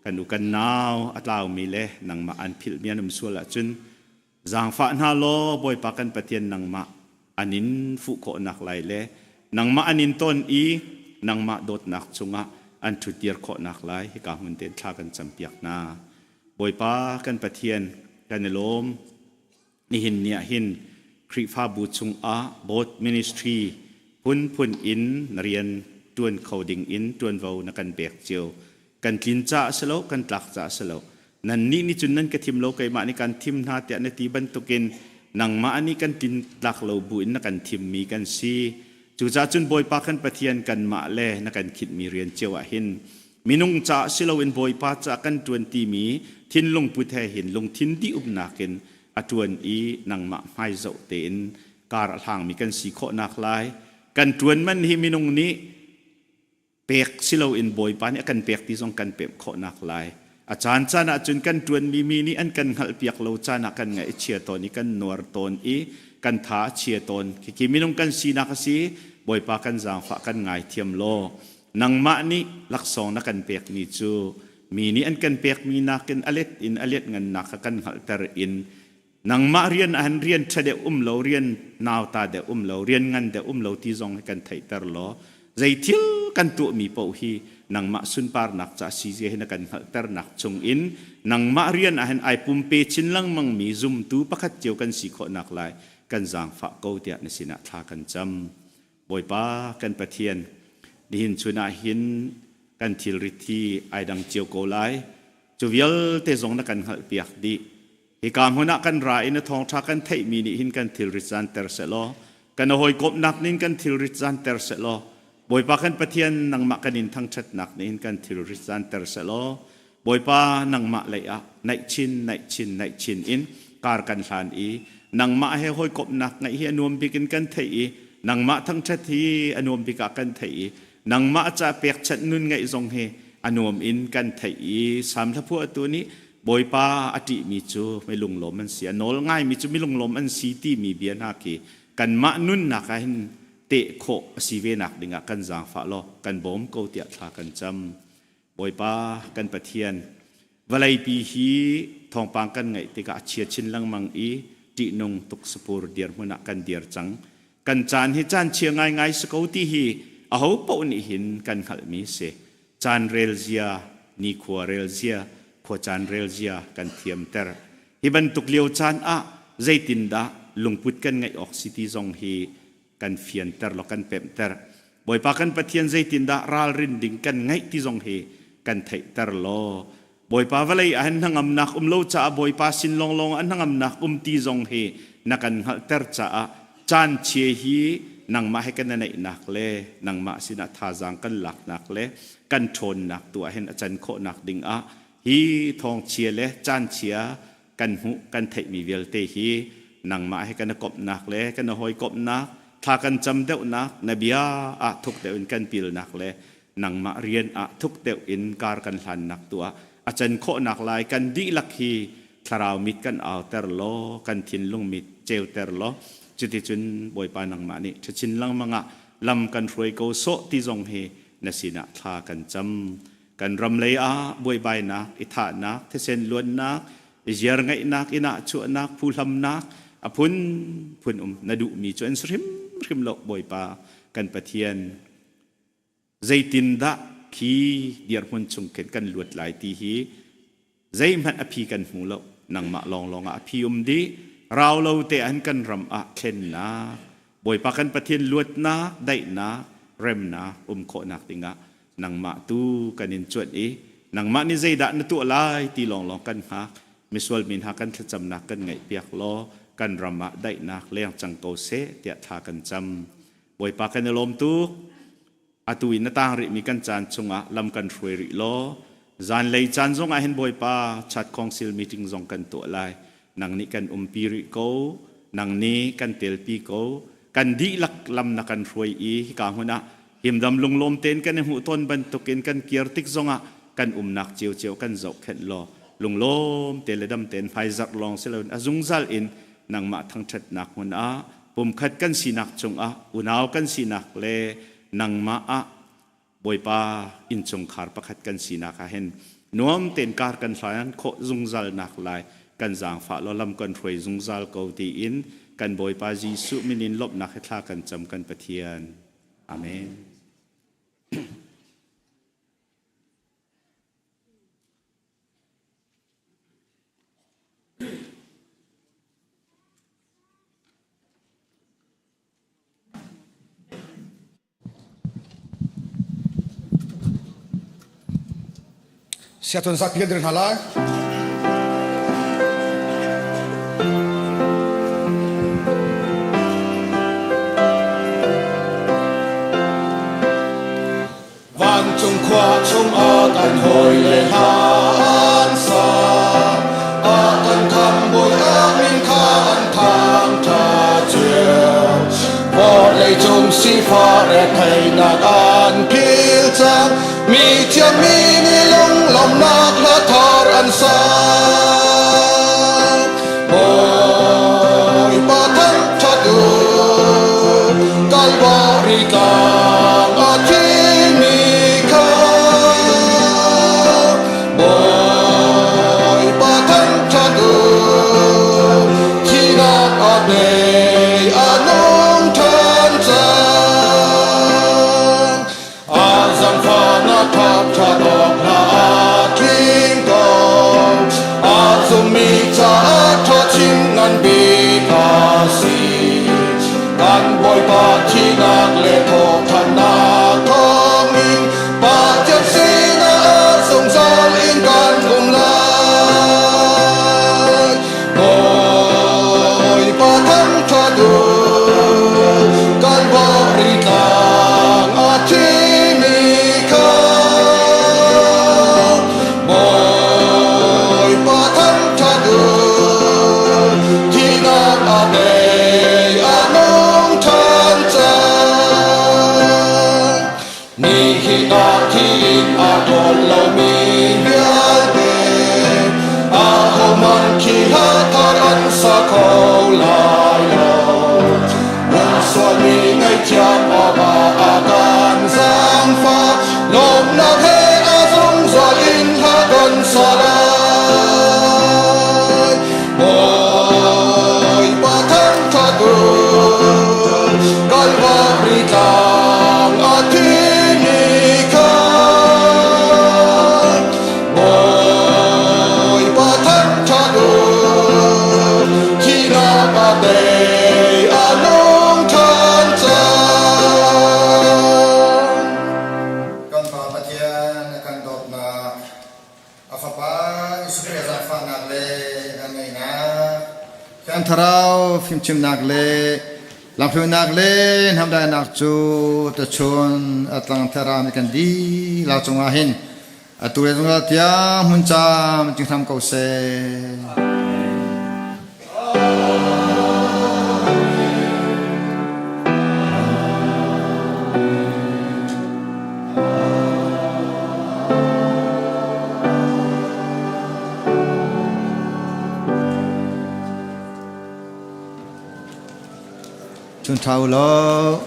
Kan u kan nau a tlaumi le nangmah an philhmi an um sual ahcun zaangfah hna law Bawipa kan Pathian nangmah an in fuh khawhnak lai le nangmah an in ton i nangmah dawtnak chungah an ṭhutdir khawhnak lai hika hmun tein thla kan campiak hna. Bawipa kan Pathian kan i lawm. Nihin ni ah hin Khrihfabu chungah board ministry phunphun in na rian ṭuan kho ding in ṭuanvo na kan pek cio. Kan tlin caah a si lo, kan tlak caah a si lo. Nannih nih cun nan ka thim lo, keimah nih kan thim hna tiah na ti bantukin nangmah nih kan tlin tlak lo bu in na kan thimmi kan si. Cucaah cun Bawipa kan Pathian kanmah le na kan khinhmi rian cio ah hin Minung caah si loin Bawipa caah kan ṭuan timi thinlung put he hin lungthin dih umnak in a ṭuan i nangmah hmaizoh tein kar a hlangmi kan si khawhnak lai. Kan ṭuan man hi minung nih Pek si loin Bawipa nih a kan pek ti zong kan pemh khawhnak lai. A caan caan ahcun kan ṭuanmi mi nih an kan hngalhpiak lo caan ah kan ngaih a chia tawn i kan nuar tawn i kan tha a chia tawn. Khikhi minung kan sinak a si. Bawipa kan zaangfah kan ngaithiam law nangmah nih laksawng na kan pekmi cu mi nih an kan pekmi nakin a let in a let ngannak kha kan hngalhter in nangmah rian ah hin rian ṭha deuh um lo rian nauta deuh um lo rian ngan deuh um lo ti zong hi kan theihter law zei thil kan tuahmi paoh hi nangmah sunparnak ca si zia hi na kan hngalhternak chung in nangmah rian ah hin ai pumpe chin lengmang mi zumtu pakhat cio kan si khawhnak lai kan zaangfah ko tiah na sinah thla kan cam Bawipa kan Pathian nihin chun ah hin kan thilrit hi ai dang cio ko lai cu vialte zong na kan hngalhpiak dih Hika hmun ah kan ra i na thawngṭha kan theihmi nih hin kan thilrit zanter sehlaw, kan hawikomhnak nih kan thilrit zanter sehlaw, Bawipa kan Pathian nangmah kan in thangṭhatnak nih hin kan thilrit zanter sehlaw, Bawipa nangmah lei ah naih chin, naih chin, naih chin in kar kan hlan i nangmah he hawikomhnak ngeih hi a nuam bik in kan theih i nangmah thangṭhat hi a nuam bik ah kan theih i nangmah ca pekchanh nun ngeih zong hi a nuam in kan theih i Salm hlaphuahtu nih Bawipa a ṭihmi cu milunglawm an si, a nawl ngaimi cu milunglawm an si timi bia hna khi kanmah nunnak ah hin teh khawh a si ve nak dingah kan zaangfah law kan bawm ko tiah thla kan cam. Bawipa kan Pathian, vawleipi hi thawngpang kan ngaih tikah a chia chin lengmang i ṭihnung tuksapur dirhmun ah kan dir cang. Kan caan hi caan chia ngaingai si ko ti hi aho paoh nih hin kan hngalhmi si. Caan rel zia, nikhua rel zia, khuacaan rel zia kan thiamter. Hi bantuk lio caan ah zeitindah lungput kan ngeih awk si ti zong hi kan fianter law kan pemhter. Bawipa kan Pathian zeitindah ralrin ding kan ngeih ti zong hi kan theihter law Bawipa vawlei ah hin hnangamnak um lo caah Bawipa sin lawnglawng ah hnangamnak um ti zong hi na kan hngalhter caah caan chia hi nangmah he kan i naihnak le nangmah sinah thazaang kan laknak le kan ṭhawnnak tu ah hin a can khawhnak ding ah hi thawngchia le caan chia kan hmuh kan theihmi vialte hi nangmah he kan i komhnak le kan i hawikomhnak thla kan cam deuhnak na bia ah thuk deuh in kan pilnak le nangmah rian ah thuk deuh in kar kan hlannak tu ah a can khawhnak lai kan dihlak hi thlarau mit kan auter law kan thinlung mit ceuter law cuticun Bawipa nangmah nih ṭhachin lengmang ah lam kan hruai ko sawh ti zong hi na sinah thla kan cam kan ram lei ah buaibainak i thahnak thisen luannak i ziar ngeihnak inn ah chuahnak phuhlamnak a phun phun um na duhmi cu an si hrimhrim lo Bawipa kan Pathian Zeitindah khi dirhmun chung khin kan luat lai ti hi zeihmanh a phi kan hmu lo. Nangmah lawnglawng ah a phi um dih. Rau lo te an kan ram ah thlennak, Bawipa kan Pathian luatnak, daihnak, remnak um khawhnak dingah nangmah tu kan in cuanh i nangmah nih zeidah na tuah lai ti lawnglawng kan hngak. Misual mi hna kan thlacamnak kan ngaihpiak law kan ram ah daihnak leng cang ko seh tiah thla kan cam. Bawipa kan i lawm tuk. Atu in na tang rihmi kan caan chungah lam kan hruai rih law zanlei caan zong ah hin Bawipa chat council meeting zong kan tuah lai. Nang nih kan umpi rih ko, nang nih kan telpi ko. Kan dihlak lam na kan hruai i hika hmun ah himdam lunglawm tein kan i hmuh tawn bantukin kan kir tik zongah kan umnak ciocio kan zohkhenh law lunglawm te le dam tein hmaizarh lawng si loin a zungzal in nangmah thangṭhatnak hmun ah pumkhat kan sinak cungah unau kan sinak le nangmah ah Bawipa innchungkhar pakhat kan sinak ah hin nuam tein kar kan hlan khawh zungzal nak lai kan zaangfah law lam kan hruai zungzal ko tiin kan Bawipa Jesuh min in lawmhnak he thla kan cam kan Pathian. Amen. Siatun zapi kan dir hna lai. Vancung khua chungah kan hawile hla an sa. A kan khamhbawi a min kha an thangṭha cio. Vawleicung sifah retheihnak an philh. cang. Mi thiammi nih lunglawmhnak hla thar an sa. Bawipa thangṭhat u, Kalvari tlang a thimi kha. Bawipa thangṭhat u, thihnak a tei a nung ṭhan cang. A zaangfahnak thangṭhat awk hna a tling ko. A zummi caah ṭhachin ngan bik a si. Kan Bawipa thihnak le thawhṭhannak thawngin Pathian sinah zungzal in kan um lai. Bawipa thangṭhat u, kan bawri tlang a thimi kha. Bawipa thangṭhat u, thihnak a tei a nung ṭhan cang. Nihin ah thih a ṭawl lomi vialte ahohmanh khi hla thar an sa kho lai lo. Lungsualmi ngaihthiam awkah a kan zaangfah, lawmhnak he a zungzal in hla kan sa lai. Bawipa thangṭhat u, Kalvari tlang a thimi kha. Bawipa thangṭhat u, thihnak a tei a nung ṭhan cang. Kan Pa Pathian a kan dawtnak A Fapa Jesuh Khrih zaangfahnak le velngeihnak, Thiang Thlarau fimchimnak le lamhruainak le hnamdainak cu tuchun a tlangthar ah kan dihlak cungah hin atu le zungzal tiang hmun cam cing hram ko seh. Chun ṭha u law.